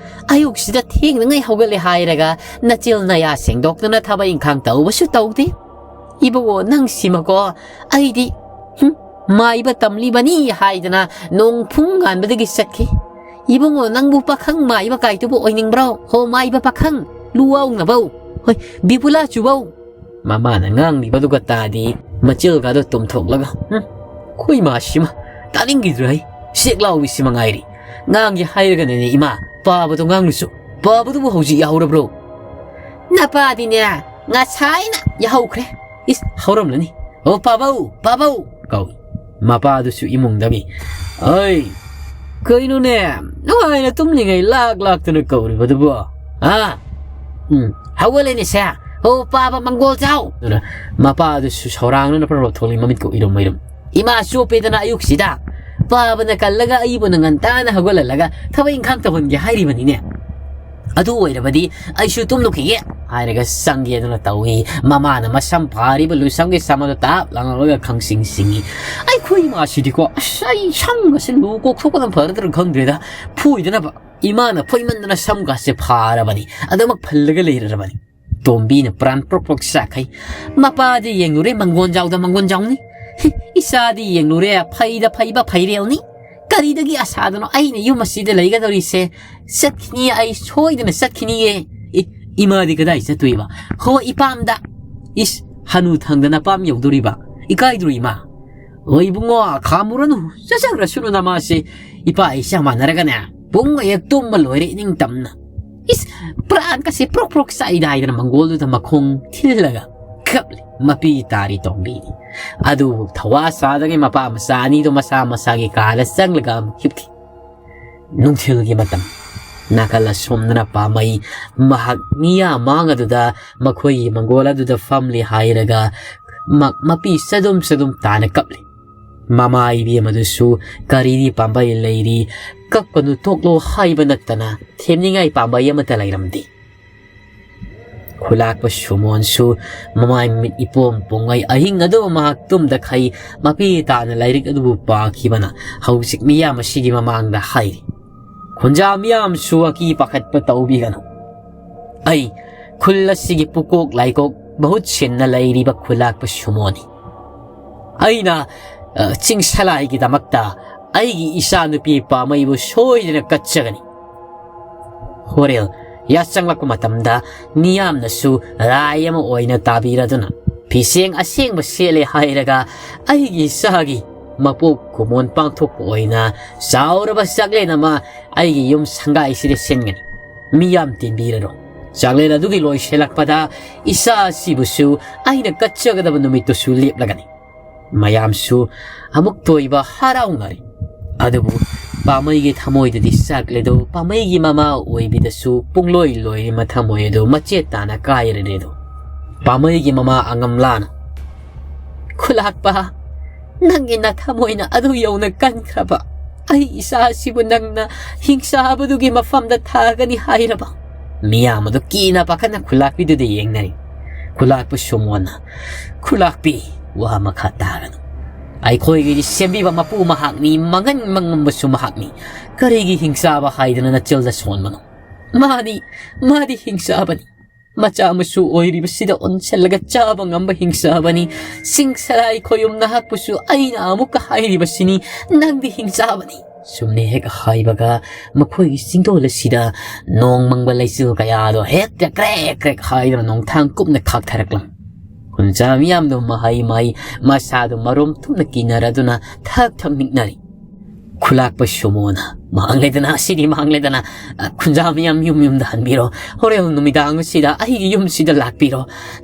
ꯑꯌꯨꯛꯁꯤꯗ ꯊꯦꯡꯅꯉꯩ ꯍꯧꯒꯠꯂꯦ ꯍꯥꯏꯔꯒ ꯅꯆꯤꯜ ꯅꯌꯥ ꯁꯦꯡꯗꯣꯛꯇꯅ ꯊꯕꯛ ꯏꯪꯈꯥꯡ ꯇꯧꯕꯁꯨ ꯇꯧꯗꯦ꯫ ꯏꯕꯨꯡꯉꯣ ꯅꯪꯁꯤꯃꯀꯣ, ꯑꯩꯗꯤ, ꯍꯨꯝ, ꯃꯥꯏꯕ ꯇꯝꯂꯤꯕꯅꯤ ꯍꯥꯏꯗꯅ ꯅꯣꯡ ꯐꯨꯡ ꯉꯥꯟꯕꯗꯒꯤ ꯆꯠꯈꯤ꯫ ꯏꯕꯨꯡꯉꯣ ꯅꯪꯕꯨ ꯄꯥꯈꯪ ꯃꯥꯏꯕ ꯀꯥꯏꯗꯨꯕꯨ ꯑꯣꯏꯅꯤꯡꯕ꯭ꯔꯣ? ꯍꯣ ꯃꯥꯏꯕ ꯄꯥꯈꯪ, ꯂꯨꯋꯥꯎꯅꯕꯧ, ꯍꯣꯏ, ꯕꯤꯕꯨꯂꯥ ꯆꯨꯕꯧ"꯫ ꯃꯃꯥꯅ ꯉꯥꯡꯂꯤꯕꯗꯨꯒ ꯇꯥꯗꯤ ꯃꯆꯤꯜꯒꯗꯣ ꯇꯨꯝꯊꯣꯛꯂꯒ, "ꯍꯨꯝ, ꯈꯣꯏ ꯃꯥꯁꯤꯃ ꯇꯥꯅꯤꯡꯈꯤꯗ꯭ꯔꯦ꯫ ꯍꯩ, ꯆꯦꯛ ꯂꯥꯎꯕꯤꯁꯤꯃ ꯉꯥꯏꯔꯤ꯫ ꯉꯥꯡꯒꯦ ꯍꯥꯏꯔꯒꯅꯅꯦ ꯏꯃꯥ, ꯄꯥꯕꯗꯣ ꯉꯥꯡꯂꯨꯁꯨ꯫ ꯄꯥꯕꯗꯨꯕꯨ ꯍꯧꯖꯤꯛ ꯌꯥꯍꯧꯔꯕ꯭ꯔꯣ?" "ꯅꯄꯥꯗꯤꯅꯦ, ꯉꯁꯥꯏꯅ ꯌꯥꯍꯧꯈ꯭ꯔꯦ꯫ ꯏꯁ, ꯍꯧꯔꯝꯂꯅꯤ꯫ ꯑꯣ, ꯄꯥꯕꯧ, ꯄꯥꯕꯧ!" ꯀꯧꯏ꯫ ꯃꯄꯥꯗꯨꯁꯨ ꯏꯃꯨꯡꯗꯒꯤ, "ꯑꯩ, ꯀꯩꯅꯣꯅꯦ, ꯅꯨꯡꯉꯥꯏꯅ ꯇꯨꯝꯂꯤꯉꯩ ꯂꯥꯛ ꯂꯥꯛꯇꯅ ꯀꯧꯔꯤꯕꯗꯨꯕꯣ? ꯍꯥ? ꯎꯝ, ꯍꯧꯒꯠꯂꯦꯅꯦ ꯁꯦ꯫ ꯑꯣ, ꯄꯥꯕ ꯃꯪꯒꯣꯜ ꯆꯥꯎ!" ꯑꯗꯨꯅ ꯃꯄꯥꯗꯨꯁꯨ ꯁꯧꯔꯥꯡꯅꯅ ꯄ꯭ꯔꯣ ꯊꯣꯛꯂꯤ, ꯃꯃꯤꯠꯀ ꯎꯏꯔꯨꯝ ꯎꯏꯔꯨꯝ꯫ "ꯏꯃꯥ ꯆꯣꯞꯄꯦꯗꯅ ꯑꯌꯨꯛꯁꯤꯗ꯫ ꯄꯥꯕꯅ ꯀꯜꯂꯒ ꯑꯩꯕꯨꯅ ꯉꯟꯇꯥꯅ ꯍꯧꯒꯠꯍꯜꯂꯒ ꯊꯕꯛ ꯏꯪꯈꯥꯡ ꯇꯧꯍꯟꯒꯦ ꯍꯥꯏꯔꯤꯕꯅꯤꯅꯦ꯫ ꯑꯗꯨ ꯑꯣꯏꯔꯕꯗꯤ ꯑꯩꯁꯨ ꯇꯨꯝꯂꯨꯈꯤꯒꯦ" ꯍꯥꯏꯔꯒ ꯆꯪꯒꯦꯗꯅ ꯇꯧꯏ꯫ ꯃꯃꯥꯅ ꯃꯁꯝ ꯐꯥꯔꯤꯕ ꯂꯨꯁꯝꯒꯤ ꯁꯝ ꯑꯗꯨ ꯇꯥꯞ ꯂꯥꯡꯂꯒ ꯈꯪꯁꯤꯡ ꯁꯤꯡꯏ꯫ "ꯑꯩꯈꯣꯏ ꯏꯃꯥꯁꯤꯗꯤꯀꯣ, ꯑꯁ, ꯑꯩ ꯁꯝꯒꯁꯦ ꯂꯨ ꯀꯣꯛꯊꯣꯛꯄꯅ ꯐꯔꯗ꯭ꯔꯥ ꯈꯪꯗ꯭ꯔꯦꯗ꯫ ꯐꯣꯏꯗꯅꯕ ꯏꯃꯥꯅ ꯐꯣꯏꯃꯟꯗꯅ ꯁꯝꯒꯁꯦ ꯐꯥꯔꯕꯅꯤ, ꯑꯗꯨꯃꯛ ꯐꯜꯂꯒ ꯂꯩꯔꯔꯕꯅꯤ"꯫ ꯇꯣꯝꯕꯤꯅ ꯄ꯭ꯔꯥꯟ ꯄ꯭ꯔꯣꯛ ꯄ꯭ꯔꯣꯛ ꯆꯥꯛꯈꯩ꯫ ꯃꯄꯥꯗꯤ ꯌꯦꯡꯂꯨꯔꯦ, ꯃꯪꯒꯣꯟꯖꯥꯎꯗ ꯃꯪꯒꯣꯟꯖꯥꯎꯅꯤ꯫ ꯍꯤ, ꯏꯆꯥꯗꯤ ꯌꯦꯡꯂꯨꯔꯦ, ꯐꯩꯗ ꯐꯩꯕ ꯐꯩꯔꯦꯜꯅꯤ꯫ ꯀꯔꯤꯗꯒꯤ ꯑꯁꯥꯗꯅꯣ ꯑꯩꯅ ꯌꯨꯝ ꯑꯁꯤꯗ ꯂꯩꯒꯗꯧꯔꯤꯁꯦ? ꯆꯠꯈꯤꯅꯤꯌꯦ, ꯑꯩ ꯁꯣꯏꯗꯅ ꯆꯠꯈꯤꯅꯤꯌꯦ꯫ ꯏ-, ꯏꯃꯥꯗꯤ ꯀꯗꯥꯏ ꯆꯠꯇꯣꯏꯕ? ꯍꯣ, ꯏꯄꯥꯝꯗ꯫ ꯏꯁ, ꯍꯅꯨ ꯊꯪꯗꯅ ꯄꯥꯝ ꯌꯧꯗꯣꯔꯤꯕ? ꯏꯀꯥꯏꯗ꯭ꯔꯣ ꯏꯃꯥ? "ꯑꯣ ꯏꯕꯨꯡꯉꯣ, ꯈꯥꯝꯃꯨꯔꯅꯨ, ꯆꯠꯆꯈ꯭ꯔꯁꯅꯨ ꯅꯃꯥꯁꯦ꯫ ꯏꯄꯥ ꯏꯆꯥ ꯃꯥꯟꯅꯔꯒꯅꯦ, ꯄꯨꯡ ꯍꯦꯛ ꯇꯨꯝꯕ ꯂꯣꯏꯔꯦ ꯏꯅꯤꯡꯇꯝꯅ"꯫ ꯏꯁ, ꯄ꯭ꯔꯥꯟ ꯀꯁꯤ ꯄ꯭ꯔꯣꯛ ꯄ꯭ꯔꯣꯛ ꯆꯥꯛꯏꯗ ꯍꯥꯏꯗꯅ ꯃꯪꯒꯣꯜꯗꯨꯗ ꯃꯈꯣꯡ ꯊꯤꯜꯂꯒ ꯀꯞꯂꯤ꯫ ꯃꯄꯤ ꯇꯥꯔꯤ ꯇꯣꯝꯕꯤꯗꯤ꯫ ꯑꯗꯨꯕꯨ ꯊꯋꯥ ꯁꯥꯗꯉꯩ ꯃꯄꯥ ꯃꯆꯥ ꯑꯅꯤꯗꯣ ꯃꯁꯥ ꯃꯁꯥꯒꯤ ꯀꯥꯗ ꯆꯪꯂꯒ ꯑꯃꯨꯛ ꯍꯤꯞꯈꯤ꯫ ꯅꯨꯡꯊꯤꯜꯒꯤ ꯃꯇꯝ꯫ ꯅꯥꯀꯜ ꯑꯁꯣꯝꯗꯅ ꯄꯥꯝꯃꯩ ꯃꯍꯥꯛ ꯃꯤꯌꯥꯝ ꯃꯥꯡ ꯑꯗꯨꯗ ꯃꯈꯣꯏꯒꯤ ꯃꯪꯒꯣꯜ ꯑꯗꯨꯗ ꯐꯝꯂꯤ ꯍꯥꯏꯔꯒ ꯃ-, ꯃꯄꯤ ꯆꯗꯨꯝ ꯆꯗꯨꯝ ꯇꯥꯅ ꯀꯞꯂꯤ꯫ ꯃꯃꯥ ꯏꯕꯦꯝ ꯑꯗꯨꯁꯨ ꯀꯔꯤꯗꯤ ꯄꯥꯝꯕꯩ ꯂꯩꯔꯤ, ꯀꯞꯀꯅꯨ ꯇꯣꯛꯂꯣ ꯍꯥꯏꯕ ꯅꯠꯇꯅ ꯊꯦꯝꯅꯤꯡꯉꯥꯏ ꯄꯥꯝꯕꯩ ꯑꯃꯠꯇ ꯂꯩꯔꯝꯗꯦ꯫ ꯈꯨꯂꯥꯛꯄ ꯁꯨꯃꯣꯟꯁꯨ ꯃꯃꯥꯏ ꯃꯤꯠ ꯏꯄꯣꯝ ꯄꯣꯡꯉꯩ ꯑꯍꯤꯡ ꯑꯗꯨ ꯃꯍꯥꯛ ꯇꯨꯝꯗꯈꯩ ꯃꯄꯤ ꯇꯥꯅ ꯂꯥꯏꯔꯤꯛ ꯑꯗꯨꯕꯨ ꯄꯥꯈꯤꯕꯅ ꯍꯧꯖꯤꯛ ꯃꯤꯌꯥꯝ ꯑꯁꯤꯒꯤ ꯃꯃꯥꯡꯗ ꯍꯥꯏꯔꯤ, "ꯈꯨꯟꯖꯥ ꯃꯤꯌꯥꯝꯁꯨ ꯑꯀꯤ ꯄꯥꯈꯠꯄ ꯇꯧꯕꯤꯒꯅꯨ꯫ ꯑꯩ ꯈꯨꯜ ꯑꯁꯤꯒꯤ ꯄꯨꯀꯣꯛ ꯂꯥꯏꯀꯣꯛ ꯃꯍꯨꯠ ꯁꯤꯟꯅ ꯂꯩꯔꯤꯕ ꯈꯨꯂꯥꯛꯄ ꯁꯨꯃꯣꯅꯤ꯫ ꯑꯩꯅ, ꯑ, ꯆꯤꯡ ꯁꯂꯥꯏꯒꯤꯗꯃꯛꯇ ꯑꯩꯒꯤ ꯏꯆꯥꯅꯨꯄꯤ ꯄꯥꯝꯃꯩꯕꯨ ꯁꯣꯏꯗꯅ ꯀꯠꯆꯒꯅꯤ꯫ ꯍꯣꯔꯦꯜ ꯌꯥꯆꯪꯂꯛꯄ ꯃꯇꯝꯗ ꯃꯤꯌꯥꯝꯅꯁꯨ ꯂꯥꯏ ꯑꯃ ꯑꯣꯏꯅ ꯇꯥꯕꯤꯔꯗꯨꯅ ꯐꯤꯁꯦꯡ ꯑꯁꯦꯡꯕ ꯁꯦꯠꯂꯦ ꯍꯥꯏꯔꯒ ꯑꯩꯒꯤ ꯏꯆꯥꯒꯤ ꯃꯄꯣꯛ ꯀꯨꯝꯑꯣꯟ ꯄꯥꯡꯊꯣꯛꯄ ꯑꯣꯏꯅ ꯆꯥꯎꯔꯕ ꯆꯥꯛꯂꯦꯟ ꯑꯃ ꯑꯩꯒꯤ ꯌꯨꯝ ꯁꯪꯒꯥꯏꯁꯤꯗ ꯁꯤꯟꯒꯅꯤ꯫ ꯃꯤꯌꯥꯝ ꯇꯤꯟꯕꯤꯔꯔꯣ꯫ ꯆꯥꯛꯂꯦꯟ ꯑꯗꯨꯒꯤ ꯂꯣꯏꯁꯤꯜꯂꯛꯄꯗ ꯏꯆꯥ ꯑꯁꯤꯕꯨꯁꯨ ꯑꯩꯅ ꯀꯠꯆꯒꯗꯕ ꯅꯨꯃꯤꯠꯇꯨꯁꯨ ꯂꯦꯞꯂꯒꯅꯤ꯫" ꯃꯌꯥꯝꯁꯨ ꯑꯃꯨꯛꯇ ꯑꯣꯏꯕ ꯍꯔꯥꯎꯅꯔꯤ꯫ ꯑꯗꯨꯕꯨ ꯄꯥꯃꯩꯒꯤ ꯊꯃꯣꯏꯗꯗꯤ ꯆꯥꯛꯂꯦꯗꯣ, ꯄꯥꯃꯩꯒꯤ ꯃꯃꯥ ꯑꯣꯏꯕꯤꯗꯁꯨ ꯄꯨꯡꯂꯣꯏ ꯂꯣꯏꯔꯤ ꯃꯊꯃꯣꯏ ꯑꯗꯨ ꯃꯆꯦꯠ ꯇꯥꯅ ꯀꯥꯏꯔꯔꯦꯗꯣ꯫ ꯄꯥꯃꯩꯒꯤ ꯃꯃꯥ ꯑꯉꯝꯂꯥꯅ, "ꯈꯨꯂꯥꯛꯄ, ꯅꯪꯒꯤ ꯅꯊꯃꯣꯏꯅ ꯑꯗꯨ ꯌꯧꯅ ꯀꯟꯈ꯭ꯔꯕ ꯑꯩ ꯏꯆꯥ ꯑꯁꯤꯕꯨ ꯅꯪꯅ ꯍꯤꯡꯆꯥꯕꯗꯨꯒꯤ ꯃꯐꯝꯗ ꯊꯥꯒꯅꯤ ꯍꯥꯏꯔꯕ?" ꯃꯤꯌꯥꯝ ꯑꯗꯨ ꯀꯤꯅ ꯄꯥꯈꯠꯅ ꯈꯨꯂꯥꯛꯄꯤꯗꯨꯗ ꯌꯦꯡꯅꯔꯤ꯫ ꯈꯨꯂꯥꯛꯄ ꯁꯨꯃꯣꯟꯅ, "ꯈꯨꯂꯥꯛꯄꯤ, ꯋꯥ ꯃꯈꯥ ꯇꯥꯒꯅꯨ꯫ ꯑꯩꯈꯣꯏꯒꯤꯗꯤ ꯁꯦꯝꯕꯤꯕ ꯃꯄꯨ ꯃꯍꯥꯛꯅꯤ, ꯃꯥꯡꯍꯟ ꯃꯉꯝꯕꯁꯨ ꯃꯍꯥꯛꯅꯤ꯫ ꯀꯔꯤꯒꯤ ꯍꯤꯡꯆꯥꯕ ꯍꯥꯏꯗꯅ ꯅꯆꯤꯜꯗ ꯁꯣꯟꯕꯅꯣ? ꯃꯥꯗꯤ, ꯃꯥꯗꯤ ꯍꯤꯡꯆꯥꯕꯅꯤ꯫ ꯃꯆꯥ ꯃꯁꯨ ꯑꯣꯏꯔꯤꯕꯁꯤꯗ ꯑꯣꯟꯁꯤꯜꯂꯒ ꯆꯥꯕ ꯉꯝꯕ ꯍꯤꯡꯆꯥꯕꯅꯤ꯫ ꯆꯤꯡ ꯁꯔꯥꯏ ꯈꯣꯌꯨꯝ ꯅꯍꯥꯛꯄꯨꯁꯨ ꯑꯩꯅ ꯑꯃꯨꯛꯀ ꯍꯥꯏꯔꯤꯕꯁꯤꯅꯤ, ꯅꯪꯗꯤ ꯍꯤꯡꯆꯥꯕꯅꯤ꯫" ꯁꯨꯝꯅ ꯍꯦꯛ ꯍꯥꯏꯕꯒ ꯃꯈꯣꯏꯒꯤ ꯆꯤꯡꯗꯣꯜ ꯑꯁꯤꯗ ꯅꯣꯡ ꯃꯪꯕ ꯂꯩꯆꯤꯜ ꯀꯌꯥꯗꯣ ꯍꯦꯛꯇ ꯀ꯭ꯔꯦꯛ ꯀ꯭ꯔꯦꯛ ꯍꯥꯏꯗꯨꯅ ꯅꯣꯡꯊꯥꯡ ꯀꯨꯞꯅ ꯈꯥꯛꯊꯔꯛꯂꯝꯃꯤ꯫ ꯈꯨꯟꯖꯥ ꯃꯤꯌꯥꯝꯗꯨ ꯃꯍꯩ ꯃꯍꯩ ꯃꯁꯥꯗꯨ ꯃꯔꯨꯝ ꯊꯨꯝꯅ ꯀꯤꯅꯔꯗꯨꯅ ꯊꯛ ꯊꯛ ꯅꯤꯛꯅꯔꯤ꯫ ꯈꯨꯂꯥꯛꯄ ꯁꯨꯃꯣꯅ "ꯃꯥꯡꯂꯦꯗꯅ, ꯑꯁꯤꯗꯤ ꯃꯥꯡꯂꯦꯗꯅ꯫ ꯑ, ꯈꯨꯟꯖꯥ ꯃꯤꯌꯥꯝ ꯌꯨꯝ ꯌꯨꯝꯗ ꯍꯟꯕꯤꯔꯣ꯫ ꯍꯣꯔꯦꯟ ꯅꯨꯃꯤꯗꯥꯡ ꯑꯁꯤꯗ ꯑꯩꯒꯤ ꯌꯨꯝꯁꯤꯗ ꯂꯥꯛꯄꯤꯔꯣ꯫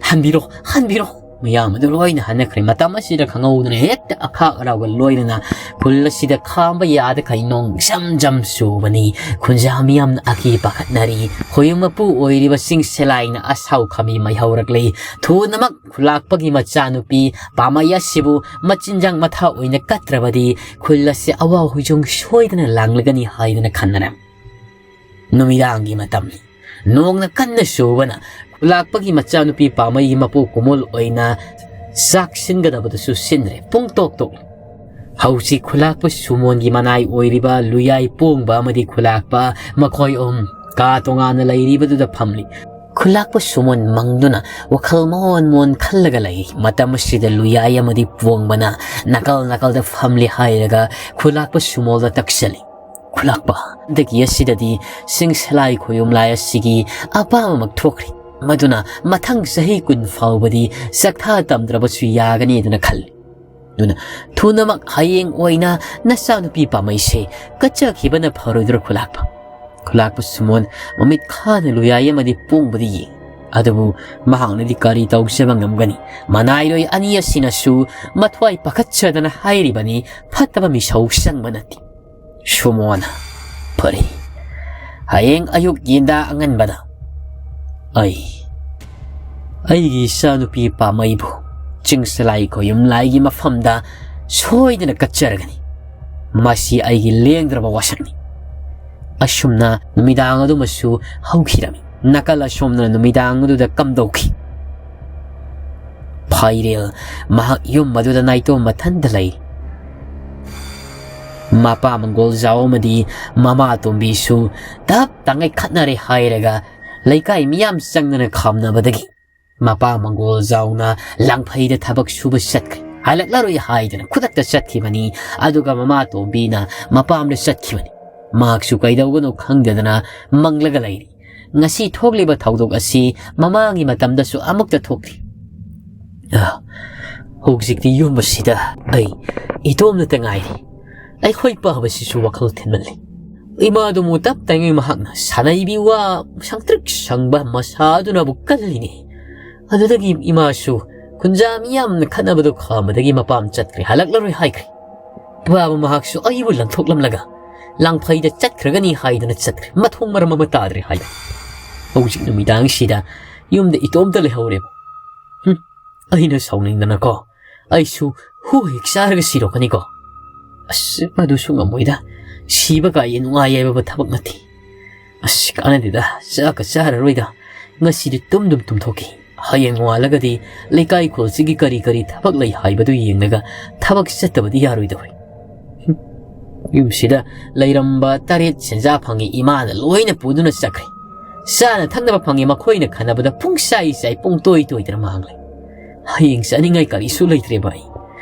ꯍꯟꯕꯤꯔꯣ, ꯍꯟꯕꯤꯔꯣ꯫" ꯃꯌꯥꯝ ꯑꯗꯨ ꯂꯣꯏꯅ ꯍꯟꯅꯈ꯭ꯔꯦ꯫ ꯃꯇꯝ ꯑꯁꯤꯗ ꯈꯪꯍꯧꯗꯅ ꯍꯦꯛꯇ ꯑꯈꯥꯛ ꯑꯔꯥꯎꯒ ꯂꯣꯏꯅꯅ ꯈꯨꯜ ꯑꯁꯤꯗ ꯈꯥꯝꯕ ꯌꯥꯗꯈꯩ ꯅꯣꯡ ꯖꯝ ꯖꯝ ꯆꯨꯕꯅꯤ꯫ ꯈꯨꯟꯖꯥ ꯃꯤꯌꯥꯝꯅ ꯑꯀꯤ ꯄꯥꯈꯠꯅꯔꯤ꯫ ꯈꯣꯌꯨꯝ ꯃꯄꯨ ꯑꯣꯏꯔꯤꯕ ꯆꯤꯡ ꯁꯦꯂꯥꯏꯅ ꯑꯁꯥꯎ ꯈꯥꯃꯤ ꯃꯩꯍꯧꯔꯛꯂꯤ꯫ ꯊꯨꯅꯃꯛ ꯈꯨꯂꯥꯛꯄꯒꯤ ꯃꯆꯥꯅꯨꯄꯤ ꯄꯥꯃꯩ ꯑꯁꯤꯕꯨ ꯃꯆꯤꯟꯖꯥꯛ ꯃꯊꯥ ꯑꯣꯏꯅ ꯀꯠꯇ꯭ꯔꯕꯗꯤ ꯈꯨꯜ ꯑꯁꯤ ꯑꯋꯥ ꯍꯨꯏꯖꯣꯡ ꯁꯣꯏꯗꯅ ꯂꯥꯡꯂꯒꯅꯤ ꯍꯥꯏꯗꯨꯅ ꯈꯟꯅꯔꯝꯃꯤ꯫ ꯅꯨꯃꯤꯗꯥꯡꯒꯤ ꯃꯇꯝꯅꯤ꯫ ꯅꯣꯡꯅ ꯀꯟꯅ ꯆꯨꯕꯅ ꯈꯨꯂꯥꯛꯄꯒꯤ ꯃꯆꯥꯅꯨꯄꯤ ꯄꯥꯃꯩꯒꯤ ꯃꯄꯨ ꯀꯨꯃꯣꯜ ꯑꯣꯏꯅ ꯆꯥꯛꯁꯤꯟꯒꯗꯕꯗꯨꯁꯨ ꯁꯤꯟꯗ꯭ꯔꯦ꯫ ꯄꯨꯡ ꯇꯣꯛ ꯇꯣꯛꯂꯤ꯫ ꯍꯧꯖꯤꯛ ꯈꯨꯂꯥꯛꯄ ꯁꯨꯃꯣꯟꯒꯤ ꯃꯅꯥꯏ ꯑꯣꯏꯔꯤꯕ ꯂꯨꯌꯥꯏ ꯄꯣꯡꯕ ꯑꯃꯗꯤ ꯈꯨꯂꯥꯛꯄ, ꯃꯈꯣꯏ ꯑꯍꯨꯝ ꯀꯥ ꯇꯣꯉꯥꯟꯅ ꯂꯩꯔꯤꯕꯗꯨꯗ ꯐꯝꯂꯤ꯫ ꯈꯨꯂꯥꯛꯄ ꯁꯨꯃꯣꯟ ꯃꯪꯗꯨꯅ ꯋꯥꯈꯜ ꯃꯣꯟ ꯃꯣꯟ ꯈꯜꯂꯒ ꯂꯩ꯫ ꯃꯇꯝ ꯑꯁꯤꯗ ꯂꯨꯌꯥꯏ ꯑꯃꯗꯤ ꯄꯣꯡꯕꯅ ꯅꯥꯀꯜ ꯅꯥꯀꯜꯗ ꯐꯝꯂꯤ ꯍꯥꯏꯔꯒ ꯈꯨꯂꯥꯛꯄ ꯁꯨꯃꯣꯜꯗ ꯇꯛꯁꯜꯂꯤ꯫ "ꯈꯨꯂꯥꯛꯄ, ꯍꯟꯗꯛꯀꯤ ꯑꯁꯤꯗꯗꯤ ꯆꯤꯡ ꯁꯂꯥꯏ ꯈꯣꯌꯨꯝ ꯂꯥꯏ ꯑꯁꯤꯒꯤ ꯑꯄꯥꯝꯕꯃꯛ ꯊꯣꯛꯈ꯭ꯔꯦ꯫ ꯃꯗꯨꯅ ꯃꯊꯪ ꯆꯍꯤ ꯀꯨꯟ ꯐꯥꯎꯕꯗꯤ ꯆꯥꯛꯊꯥ ꯇꯝꯗ꯭ꯔꯕꯁꯨ ꯌꯥꯒꯅꯤ ꯑꯗꯨꯅ ꯈꯜꯂꯤ꯫ ꯑꯗꯨꯅ ꯊꯨꯅꯃꯛ ꯍꯌꯦꯡ ꯑꯣꯏꯅ ꯅꯆꯥꯅꯨꯄꯤ ꯄꯥꯃꯩꯁꯦ ꯀꯠꯆꯈꯤꯕꯅ ꯐꯔꯣꯏꯗ꯭ꯔꯣ ꯈꯨꯂꯥꯛꯄ?" ꯈꯨꯂꯥꯛꯄ ꯁꯨꯃꯣꯟ ꯃꯃꯤꯠ ꯈꯥꯅ ꯂꯨꯌꯥꯏ ꯑꯃꯗꯤ ꯄꯣꯡꯕꯗ ꯌꯦꯡꯉꯤ꯫ ꯑꯗꯨꯕꯨ ꯃꯍꯥꯛꯅꯗꯤ ꯀꯔꯤ ꯇꯧꯖꯕ ꯉꯝꯒꯅꯤ? ꯃꯅꯥꯏꯔꯣꯏ ꯑꯅꯤ ꯑꯁꯤꯅꯁꯨ ꯃꯊ꯭ꯋꯥꯏ ꯄꯥꯈꯠꯆꯗꯅ ꯍꯥꯏꯔꯤꯕꯅꯤ, ꯐꯠꯇꯕ ꯃꯤꯁꯧ ꯆꯪꯕ ꯅꯠꯇꯦ꯫ ꯁꯨꯃꯣꯟ, "ꯐꯔꯦ, ꯍꯌꯦꯡ ꯑꯌꯨꯛ ꯌꯦꯟꯗꯥ ꯑꯉꯟꯕꯗ ꯑꯩ ꯑꯩꯒꯤ ꯏꯆꯥꯅꯨꯄꯤ ꯄꯥꯃꯩꯕꯨ ꯆꯤꯡꯁꯂꯥꯏ ꯈꯣꯌꯨꯝ ꯂꯥꯏꯒꯤ ꯃꯐꯝꯗ ꯁꯣꯏꯗꯅ ꯀꯠꯆꯔꯒꯅꯤ꯫ ꯃꯁꯤ ꯑꯩꯒꯤ ꯂꯦꯡꯗ꯭ꯔꯕ ꯋꯥꯁꯛꯅꯤ꯫" ꯑꯁꯨꯝꯅ ꯅꯨꯃꯤꯗꯥꯡ ꯑꯗꯨꯃꯁꯨ ꯍꯧꯈꯤꯔꯝꯃꯤ꯫ ꯅꯥꯀꯜ ꯑꯁꯣꯝꯅ ꯅꯨꯃꯤꯗꯥꯡ ꯑꯗꯨꯗ ꯀꯝꯗꯧꯈꯤ꯫ ꯐꯥꯏꯔꯦꯜ ꯃꯍꯥꯛ ꯌꯨꯝ ꯑꯗꯨꯗ ꯅꯥꯏꯇꯣꯝ ꯃꯊꯟꯇ ꯂꯩ꯫ ꯃꯄꯥ ꯃꯪꯒꯣꯜ ꯖꯥꯎ ꯑꯃꯗꯤ ꯃꯃꯥ ꯇꯣꯝꯕꯤꯁꯨ ꯇꯞ ꯇꯥꯉꯩ ꯈꯠꯅꯔꯦ ꯍꯥꯏꯔꯒ ꯂꯩꯀꯥꯏ ꯃꯤꯌꯥꯝ ꯆꯪꯗꯅ ꯈꯥꯝꯅꯕꯗꯒꯤ ꯃꯄꯥ ꯃꯪꯒꯣꯜ ꯖꯥꯎꯅ ꯂꯥꯡꯐꯩꯗ ꯊꯕꯛ ꯁꯨꯕ ꯆꯠꯈ꯭ꯔꯦ꯫ ꯍꯜꯂꯛꯂꯔꯣꯏ ꯍꯥꯏꯗꯅ ꯈꯨꯗꯛꯇ ꯆꯠꯈꯤꯕꯅꯤ꯫ ꯑꯗꯨꯒ ꯃꯃꯥ ꯇꯣꯝꯕꯤꯅ ꯃꯄꯥꯝꯗ ꯆꯠꯈꯤꯕꯅꯤ꯫ ꯃꯍꯥꯛꯁꯨ ꯀꯩꯗꯧꯒꯅꯣ ꯈꯪꯗꯗꯅ ꯃꯪꯂꯒ ꯂꯩꯔꯤ꯫ ꯉꯁꯤ ꯊꯣꯛꯂꯤꯕ ꯊꯧꯗꯣꯛ ꯑꯁꯤ ꯃꯃꯥꯡꯒꯤ ꯃꯇꯝꯗꯁꯨ ꯑꯃꯨꯛꯇ ꯊꯣꯛꯇ꯭ꯔꯤ꯫ ꯑ, ꯍꯧꯖꯤꯛꯇꯤ ꯌꯨꯝ ꯑꯁꯤꯗ ꯑꯩ ꯏꯇꯣꯝꯅꯇ ꯉꯥꯏꯔꯤ꯫ ꯑꯩꯈꯣꯏ ꯄꯥꯕꯁꯤꯁꯨ ꯋꯥꯈꯜ ꯊꯤꯟꯃꯜꯂꯤ꯫ ꯏꯃꯥꯗꯨ ꯑꯃꯨꯛ ꯇꯞ ꯇꯥꯏꯉꯩ ꯃꯍꯥꯛꯅ ꯁꯥꯟꯅꯩꯕꯤ ꯋꯥ ꯁꯪꯇ꯭ꯔꯤꯛ ꯁꯪꯕ ꯃꯁꯥꯗꯨꯅꯕꯨ ꯀꯜꯂꯤꯅꯦ꯫ ꯑꯗꯨꯗꯒꯤ ꯏꯃꯥꯁꯨ ꯈꯨꯟꯖꯥ ꯃꯤꯌꯥꯝꯅ ꯈꯠꯅꯕꯗꯨ ꯈꯥꯝꯕꯗꯒꯤ ꯃꯄꯥꯝ ꯆꯠꯈ꯭ꯔꯦ, ꯍꯜꯂꯛꯂꯔꯣꯏ ꯍꯥꯏꯈ꯭ꯔꯦ꯫ ꯕꯥꯕꯥ ꯃꯍꯥꯛꯁꯨ ꯑꯩꯕꯨ ꯂꯪꯊꯣꯛꯂꯝꯂꯒ ꯂꯥꯡꯐꯩꯗ ꯆꯠꯈ꯭ꯔꯒꯅꯤ ꯍꯥꯏꯗꯨꯅ ꯆꯠꯈ꯭ꯔꯦ꯫ ꯃꯊꯣꯡ ꯃꯔꯝ ꯑꯃ ꯇꯥꯗ꯭ꯔꯦ ꯍꯥꯏꯅ꯫ ꯍꯧꯖꯤꯛ ꯅꯨꯃꯤꯗꯥꯡꯁꯤꯗ ꯌꯨꯝꯗ ꯏꯇꯣꯝꯇ ꯂꯩꯍꯧꯔꯦꯕ꯫ ꯍꯨꯝ, ꯑꯩꯅ ꯁꯥꯎꯅꯤꯡꯗꯅꯀꯣ, ꯑꯩꯁꯨ ꯍꯨ ꯍꯦꯛ ꯆꯥꯔꯒ ꯁꯤꯔꯣꯛꯀꯅꯤꯀꯣ꯫ ꯑꯁ, ꯃꯗꯨꯁꯨ ꯉꯝꯃꯣꯏꯗ꯫ ꯁꯤꯕ ꯀꯥꯏꯌꯦ ꯅꯨꯡꯉꯥꯏ ꯌꯥꯏꯕ ꯊꯕꯛ ꯅꯠꯇꯦ꯫ ꯑꯁ, ꯀꯥꯟꯅꯗꯦꯗ, ꯆꯥꯛꯀ ꯆꯥꯔꯔꯣꯏꯗ꯫ ꯉꯁꯤꯗꯤ ꯇꯨꯝꯗꯨꯝ ꯇꯨꯝꯊꯣꯛꯈꯤ꯫ ꯍꯌꯦꯡ ꯅꯣꯡꯉꯥꯜꯂꯒꯗꯤ ꯂꯩꯀꯥꯏ ꯈꯨꯜꯁꯤꯒꯤ ꯀꯔꯤ ꯀꯔꯤ ꯊꯕꯛ ꯂꯩ ꯍꯥꯏꯕꯗꯨ ꯌꯦꯡꯂꯒ ꯊꯕꯛ ꯆꯠꯇꯕꯗꯤ ꯌꯥꯔꯣꯏꯗꯧꯔꯤ꯫ ꯍꯨꯝ꯫ ꯌꯨꯝꯁꯤꯗ ꯂꯩꯔꯝꯕ ꯇꯔꯦꯠ ꯁꯦꯟꯖꯥ ꯐꯪꯉꯤ ꯏꯃꯥꯅ ꯂꯣꯏꯅ ꯄꯨꯗꯨꯅ ꯆꯠꯈ꯭ꯔꯦ꯫ ꯆꯥꯅ ꯊꯛꯅꯕ ꯐꯪꯉꯤ ꯃꯈꯣꯏꯅ ꯈꯟꯅꯕꯗ ꯄꯨꯡ ꯆꯥꯏ ꯆꯥꯏ ꯄꯨꯡ ꯇꯣꯏ ꯇꯣꯏꯗꯅ ꯃꯥꯡꯂꯦ꯫ ꯍꯌꯦꯡ ꯆꯥꯅꯤꯡꯉꯥꯏ ꯀꯔꯤꯁꯨ ꯂꯩꯇ꯭ꯔꯦꯕ ꯑꯩ꯫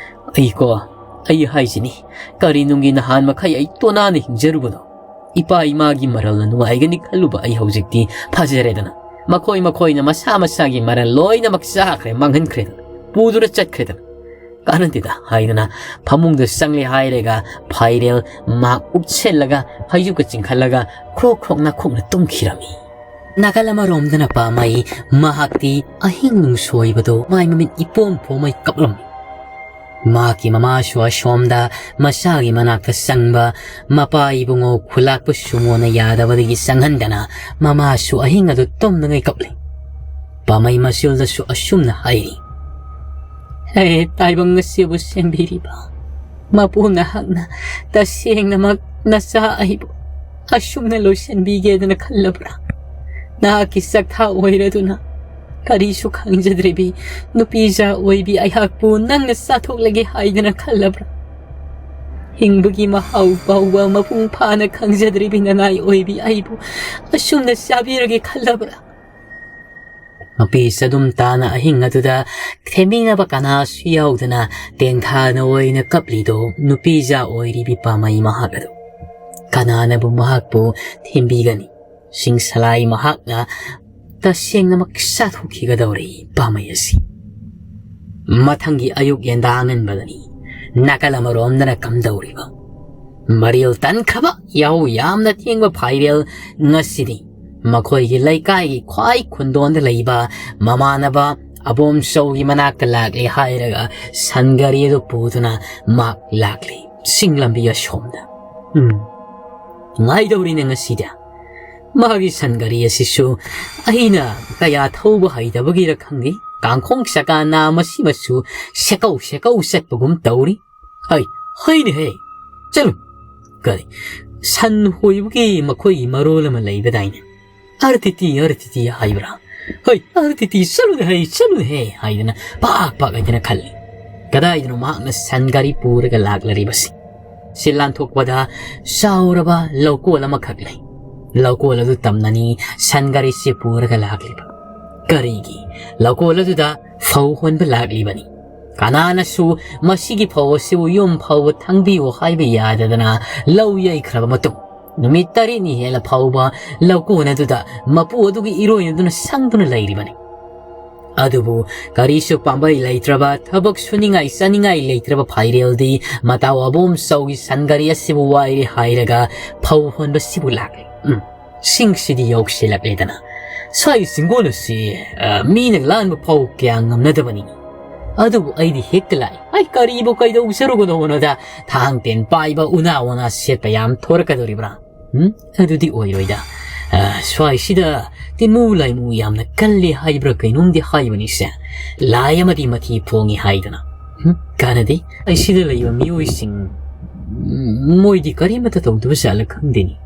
ꯑꯩꯀꯣ, ꯑꯩ ꯍꯥꯏꯁꯤꯅꯤ, ꯀꯔꯤ ꯅꯨꯡꯒꯤ ꯅꯍꯥꯟ ꯃꯈꯩ ꯑꯩ ꯇꯣꯅꯥꯅ ꯍꯤꯡꯖꯔꯨꯕꯗꯣ꯫ ꯏꯄꯥ ꯏꯃꯥꯒꯤ ꯃꯔꯜꯅ ꯅꯨꯡꯉꯥꯏꯒꯅꯤ ꯈꯜꯂꯨꯕ ꯑꯩ ꯍꯧꯖꯤꯛꯇꯤ ꯐꯖꯔꯦꯗꯅ꯫ ꯃꯈꯣꯏ ꯃꯈꯣꯏꯅ ꯃꯁꯥ ꯃꯁꯥꯒꯤ ꯃꯔꯜ ꯂꯣꯏꯅꯃꯛ ꯆꯥꯈ꯭ꯔꯦ, ꯃꯥꯡꯍꯟꯈ꯭ꯔꯦꯗꯅ꯫ ꯄꯨꯗꯨꯅ ꯆꯠꯈ꯭ꯔꯦꯗꯅ꯫ ꯀꯥꯟꯅꯗꯦꯗ ꯍꯥꯏꯗꯅ ꯐꯃꯨꯡꯗ ꯆꯪꯂꯦ ꯍꯥꯏꯔꯒ ꯐꯥꯏꯔꯦꯜ ꯃꯍꯥꯛ ꯎꯞꯁꯤꯜꯂꯒ ꯐꯩꯖꯨꯞꯀ ꯆꯤꯡꯈꯠꯂꯒ ꯈ꯭ꯔꯣꯛ ꯈ꯭ꯔꯣꯛ ꯅꯥꯈꯣꯛꯅ ꯇꯨꯝꯈꯤꯔꯝꯃꯤ꯫ ꯅꯥꯀꯜ ꯑꯃꯔꯣꯝꯗꯅ ꯄꯥꯝꯃꯩ ꯃꯍꯥꯛꯇꯤ ꯑꯍꯤꯡ ꯅꯨꯡꯁꯣꯏꯕꯗꯣ ꯃꯥꯏ ꯃꯃꯤꯠ ꯏꯄꯣꯝ ꯄꯣꯝꯃꯩ ꯀꯞꯂꯝꯃꯤ꯫ ꯃꯍꯥꯛꯀꯤ ꯃꯃꯥꯁꯨ ꯑꯁꯣꯝꯗ ꯃꯆꯥꯒꯤ ꯃꯅꯥꯛꯇ ꯆꯪꯕ, ꯃꯄꯥ ꯏꯕꯨꯡꯉꯣ ꯈꯨꯂꯥꯛꯄ ꯁꯨꯃꯣꯅ ꯌꯥꯗꯕꯗꯒꯤ ꯆꯪꯍꯟꯗꯅ ꯃꯃꯥꯁꯨ ꯑꯍꯤꯡ ꯑꯗꯨ ꯇꯨꯝꯗꯉꯩ ꯀꯞꯂꯤ꯫ ꯄꯥꯝꯃꯩ ꯃꯆꯤꯜꯗꯁꯨ ꯑꯁꯨꯝꯅ ꯍꯥꯏꯔꯤ, "ꯍꯦ ꯇꯥꯏꯕꯪ ꯑꯁꯤꯕꯨ ꯁꯦꯝꯕꯤꯔꯤꯕ ꯃꯄꯨ ꯅꯍꯥꯛꯅ ꯇꯁꯦꯡꯅꯃꯛ ꯅꯆꯥ ꯑꯩꯕꯨ ꯑꯁꯨꯝꯅ ꯂꯣꯏꯁꯤꯟꯕꯤꯒꯦꯗꯅ ꯈꯜꯂꯕ꯭ꯔꯥ? ꯅꯍꯥꯛꯀꯤ ꯆꯥꯛꯊꯥ ꯑꯣꯏꯔꯗꯨꯅ ꯀꯔꯤꯁꯨ ꯈꯪꯖꯗ꯭ꯔꯤꯕꯤ ꯅꯨꯄꯤꯖꯥ ꯑꯣꯏꯕꯤ ꯑꯩꯍꯥꯛꯄꯨ ꯅꯪꯅ ꯆꯥꯊꯣꯛꯂꯒꯦ ꯍꯥꯏꯗꯅ ꯈꯜꯂꯕ꯭ꯔꯥ? ꯍꯤꯡꯕꯒꯤ ꯃꯍꯥꯎ ꯐꯥꯎꯕ ꯃꯄꯨꯡ ꯐꯥꯅ ꯈꯪꯖꯗ꯭ꯔꯤꯕꯤ ꯅꯅꯥꯏ ꯑꯣꯏꯕꯤ ꯑꯩꯕꯨ ꯑꯁꯨꯝꯅ ꯆꯥꯕꯤꯔꯒꯦ ꯈꯜꯂꯕ꯭ꯔꯥ?" ꯃꯄꯤ ꯆꯗꯨꯝ ꯇꯥꯅ ꯑꯍꯤꯡ ꯑꯗꯨꯗ ꯊꯦꯝꯕꯤꯅꯕ ꯀꯅꯥꯁꯨ ꯌꯥꯎꯗꯅ ꯇꯦꯟꯊꯥꯅ ꯑꯣꯏꯅ ꯀꯞꯂꯤꯗꯣ ꯅꯨꯄꯤꯖꯥ ꯑꯣꯏꯔꯤꯕꯤ ꯄꯥꯝꯃꯩ ꯃꯍꯥꯛ ꯑꯗꯨ꯫ ꯀꯅꯥꯅꯕꯨ ꯃꯍꯥꯛꯄꯨ ꯊꯦꯝꯕꯤꯒꯅꯤ? ꯁꯤꯡ ꯁꯂꯥꯏ ꯃꯍꯥꯛꯅ ꯇꯁꯦꯡꯅꯃꯛ ꯆꯥꯊꯣꯛꯈꯤꯒꯗꯧꯔꯤ ꯄꯥꯝꯃꯩ ꯑꯁꯤ꯫ ꯃꯊꯪꯒꯤ ꯑꯌꯨꯛ ꯌꯦꯟꯗꯥ ꯑꯉꯟꯕꯗꯅꯤ ꯅꯥꯀꯜ ꯑꯃꯔꯣꯝꯗꯅ ꯀꯝꯗꯧꯔꯤꯕ? ꯃꯔꯤꯜ ꯇꯟꯈ꯭ꯔꯕ ꯌꯥꯍꯧ ꯌꯥꯝꯅ ꯊꯦꯡꯕ ꯐꯥꯏꯔꯦꯜ ꯉꯁꯤꯗꯤ ꯃꯈꯣꯏꯒꯤ ꯂꯩꯀꯥꯏꯒꯤ ꯈ꯭ꯋꯥꯏ ꯈꯨꯟꯗꯣꯟꯗ ꯂꯩꯕ ꯃꯃꯥꯟꯅꯕ ꯑꯕꯣꯝꯆꯧꯒꯤ ꯃꯅꯥꯛꯇ ꯂꯥꯛꯂꯦ ꯍꯥꯏꯔꯒ ꯁꯟ ꯒꯥꯔꯤ ꯑꯗꯨ ꯄꯨꯗꯨꯅ ꯃꯍꯥꯛ ꯂꯥꯛꯂꯦ꯫ ꯆꯤꯡ ꯂꯝꯕꯤ ꯑꯁꯣꯝꯗ꯫ ꯎꯝ꯫ ꯉꯥꯏꯗꯧꯔꯤꯅꯦ ꯉꯁꯤꯗꯤ꯫ ꯃꯥꯒꯤ ꯁꯟ ꯒꯥꯔꯤ ꯑꯁꯤꯁꯨ ꯑꯩꯅ ꯀꯌꯥ ꯊꯧꯕ ꯍꯩꯇꯕꯒꯤꯔ ꯈꯪꯗꯦ, ꯀꯥꯡꯈꯣꯡ ꯆꯀꯥ ꯅꯥꯝꯃꯁꯤꯃꯁꯨ ꯁꯦꯀꯧ ꯁꯦꯀꯧ ꯆꯠꯄꯒꯨꯝ ꯇꯧꯔꯤ꯫ ꯍꯩ, ꯍꯩꯅꯦꯍꯦ꯫ ꯆꯠꯂꯨ꯫ ꯀꯔꯤ? ꯁꯟ ꯍꯣꯏꯕꯒꯤ ꯃꯈꯣꯏꯒꯤ ꯃꯔꯣꯜ ꯑꯃ ꯂꯩꯕꯗꯥꯏꯅꯦ? ꯑꯔꯇꯤꯇꯤ, ꯑꯔꯇꯤꯇꯤ ꯍꯥꯏꯕ꯭ꯔꯥ? ꯍꯩ, ꯑꯔꯇꯤꯇꯤ ꯆꯠꯂꯨꯅꯦ ꯍꯩ, ꯆꯠꯂꯨꯅꯦꯍꯦ ꯍꯥꯏꯗꯅ ꯄꯥꯛ ꯄꯥꯛ ꯍꯥꯏꯗꯅ ꯈꯜꯂꯤ꯫ ꯀꯗꯥꯏꯗꯅꯣ ꯃꯍꯥꯛꯅ ꯁꯟ ꯒꯥꯔꯤ ꯄꯨꯔꯒ ꯂꯥꯛꯂꯔꯤꯕꯁꯤ? ꯁꯤ ꯂꯥꯟꯊꯣꯛꯄꯗ ꯆꯥꯎꯔꯕ ꯂꯧꯀꯣꯜ ꯑꯃꯈꯛ ꯂꯩ꯫ ꯂꯧꯀꯣꯜ ꯑꯗꯨ ꯇꯝꯅꯅꯤ ꯁꯟ ꯒꯥꯔꯤꯁꯤ ꯄꯨꯔꯒ ꯂꯥꯛꯂꯤꯕ꯫ ꯀꯔꯤꯒꯤ? ꯂꯧꯀꯣꯜ ꯑꯗꯨꯗ ꯐꯧ ꯍꯣꯟꯕ ꯂꯥꯛꯂꯤꯕꯅꯤ꯫ ꯀꯅꯥꯅꯁꯨ ꯃꯁꯤꯒꯤ ꯐꯧ ꯑꯁꯤꯕꯨ ꯌꯨꯝ ꯐꯥꯎꯕ ꯊꯥꯡꯕꯤꯌꯨ ꯍꯥꯏꯕ ꯌꯥꯗꯗꯅ ꯂꯧ ꯌꯩꯈ꯭ꯔꯕ ꯃꯇꯨꯡ ꯅꯨꯃꯤꯠ ꯇꯔꯦꯠꯅꯤ ꯍꯦꯜꯂ ꯐꯥꯎꯕ ꯂꯧꯀꯣꯟ ꯑꯗꯨꯗ ꯃꯄꯨ ꯑꯗꯨꯒꯤ ꯏꯔꯣꯏ ꯑꯗꯨꯅ ꯁꯪꯗꯨꯅ ꯂꯩꯔꯤꯕꯅꯤ꯫ ꯑꯗꯨꯕꯨ ꯀꯔꯤꯁꯨ ꯄꯥꯝꯕꯩ ꯂꯩꯇ꯭ꯔꯕ, ꯊꯕꯛ ꯁꯨꯅꯤꯡꯉꯥꯏ ꯆꯥꯅꯤꯡꯉꯥꯏ ꯂꯩꯇ꯭ꯔꯕ ꯐꯥꯏꯔꯦꯜꯗꯤ ꯃꯇꯥꯎ ꯑꯕꯣꯝꯆꯧꯒꯤ ꯁꯟ ꯒꯥꯔꯤ ꯑꯁꯤꯕꯨ ꯋꯥꯏꯔꯦ ꯍꯥꯏꯔꯒ ꯐꯧ ꯍꯣꯟꯕꯁꯤꯕꯨ ꯂꯥꯛꯂꯦ꯫ ꯎꯝ, ꯁꯤꯡꯁꯤꯗꯤ ꯌꯧꯁꯤꯜꯂꯛꯂꯦꯗꯅ꯫ ꯁ꯭ꯋꯥꯏ ꯆꯤꯡꯒꯣꯜ ꯑꯁꯤ, ꯑ, ꯃꯤꯅ ꯂꯥꯟꯕ ꯐꯥꯎ ꯀꯌꯥ ꯉꯝꯅꯗꯕꯅꯤ꯫ ꯑꯗꯨꯕꯨ ꯑꯩꯗꯤ ꯍꯦꯛꯇ ꯂꯥꯛꯏ꯫ ꯑꯩ ꯀꯔꯤꯕꯨ ꯀꯩꯗꯧꯖꯔꯨꯒꯗꯧꯕꯅꯣꯗ, ꯊꯥꯡ ꯇꯦꯟ ꯄꯥꯏꯕ ꯎꯅꯥ ꯋꯥꯅꯥ ꯁꯦꯠꯄ ꯌꯥꯝ ꯊꯣꯔꯛꯀꯗꯧꯔꯤꯕ꯭ꯔꯥ? ꯎꯝ? ꯑꯗꯨꯗꯤ ꯑꯣꯏꯔꯣꯏꯗ꯫ ꯑ, ꯁ꯭ꯋꯥꯏꯁꯤꯗ ꯇꯤꯟꯃꯨ ꯂꯥꯏꯃꯨ ꯌꯥꯝꯅ ꯀꯜꯂꯤ ꯍꯥꯏꯕ꯭ꯔꯥ ꯀꯩꯅꯣꯝꯗꯤ ꯍꯥꯏꯕꯅꯤꯁꯦ꯫ ꯂꯥꯏ ꯑꯃꯗꯤ ꯃꯊꯤ ꯐꯣꯡꯉꯤ ꯍꯥꯏꯗꯅ꯫ ꯎꯝ? ꯀꯥꯟꯅꯗꯦ꯫ ꯑꯩ ꯁꯤꯗ ꯂꯩꯕ ꯃꯤꯑꯣꯏꯁꯤꯡ, ꯎꯝ, ꯃꯣꯏꯗꯤ ꯀꯔꯤꯃꯠꯇ ꯇꯧꯗꯕ ꯖꯥꯠꯂ ꯈꯪꯗꯦꯅꯤ꯫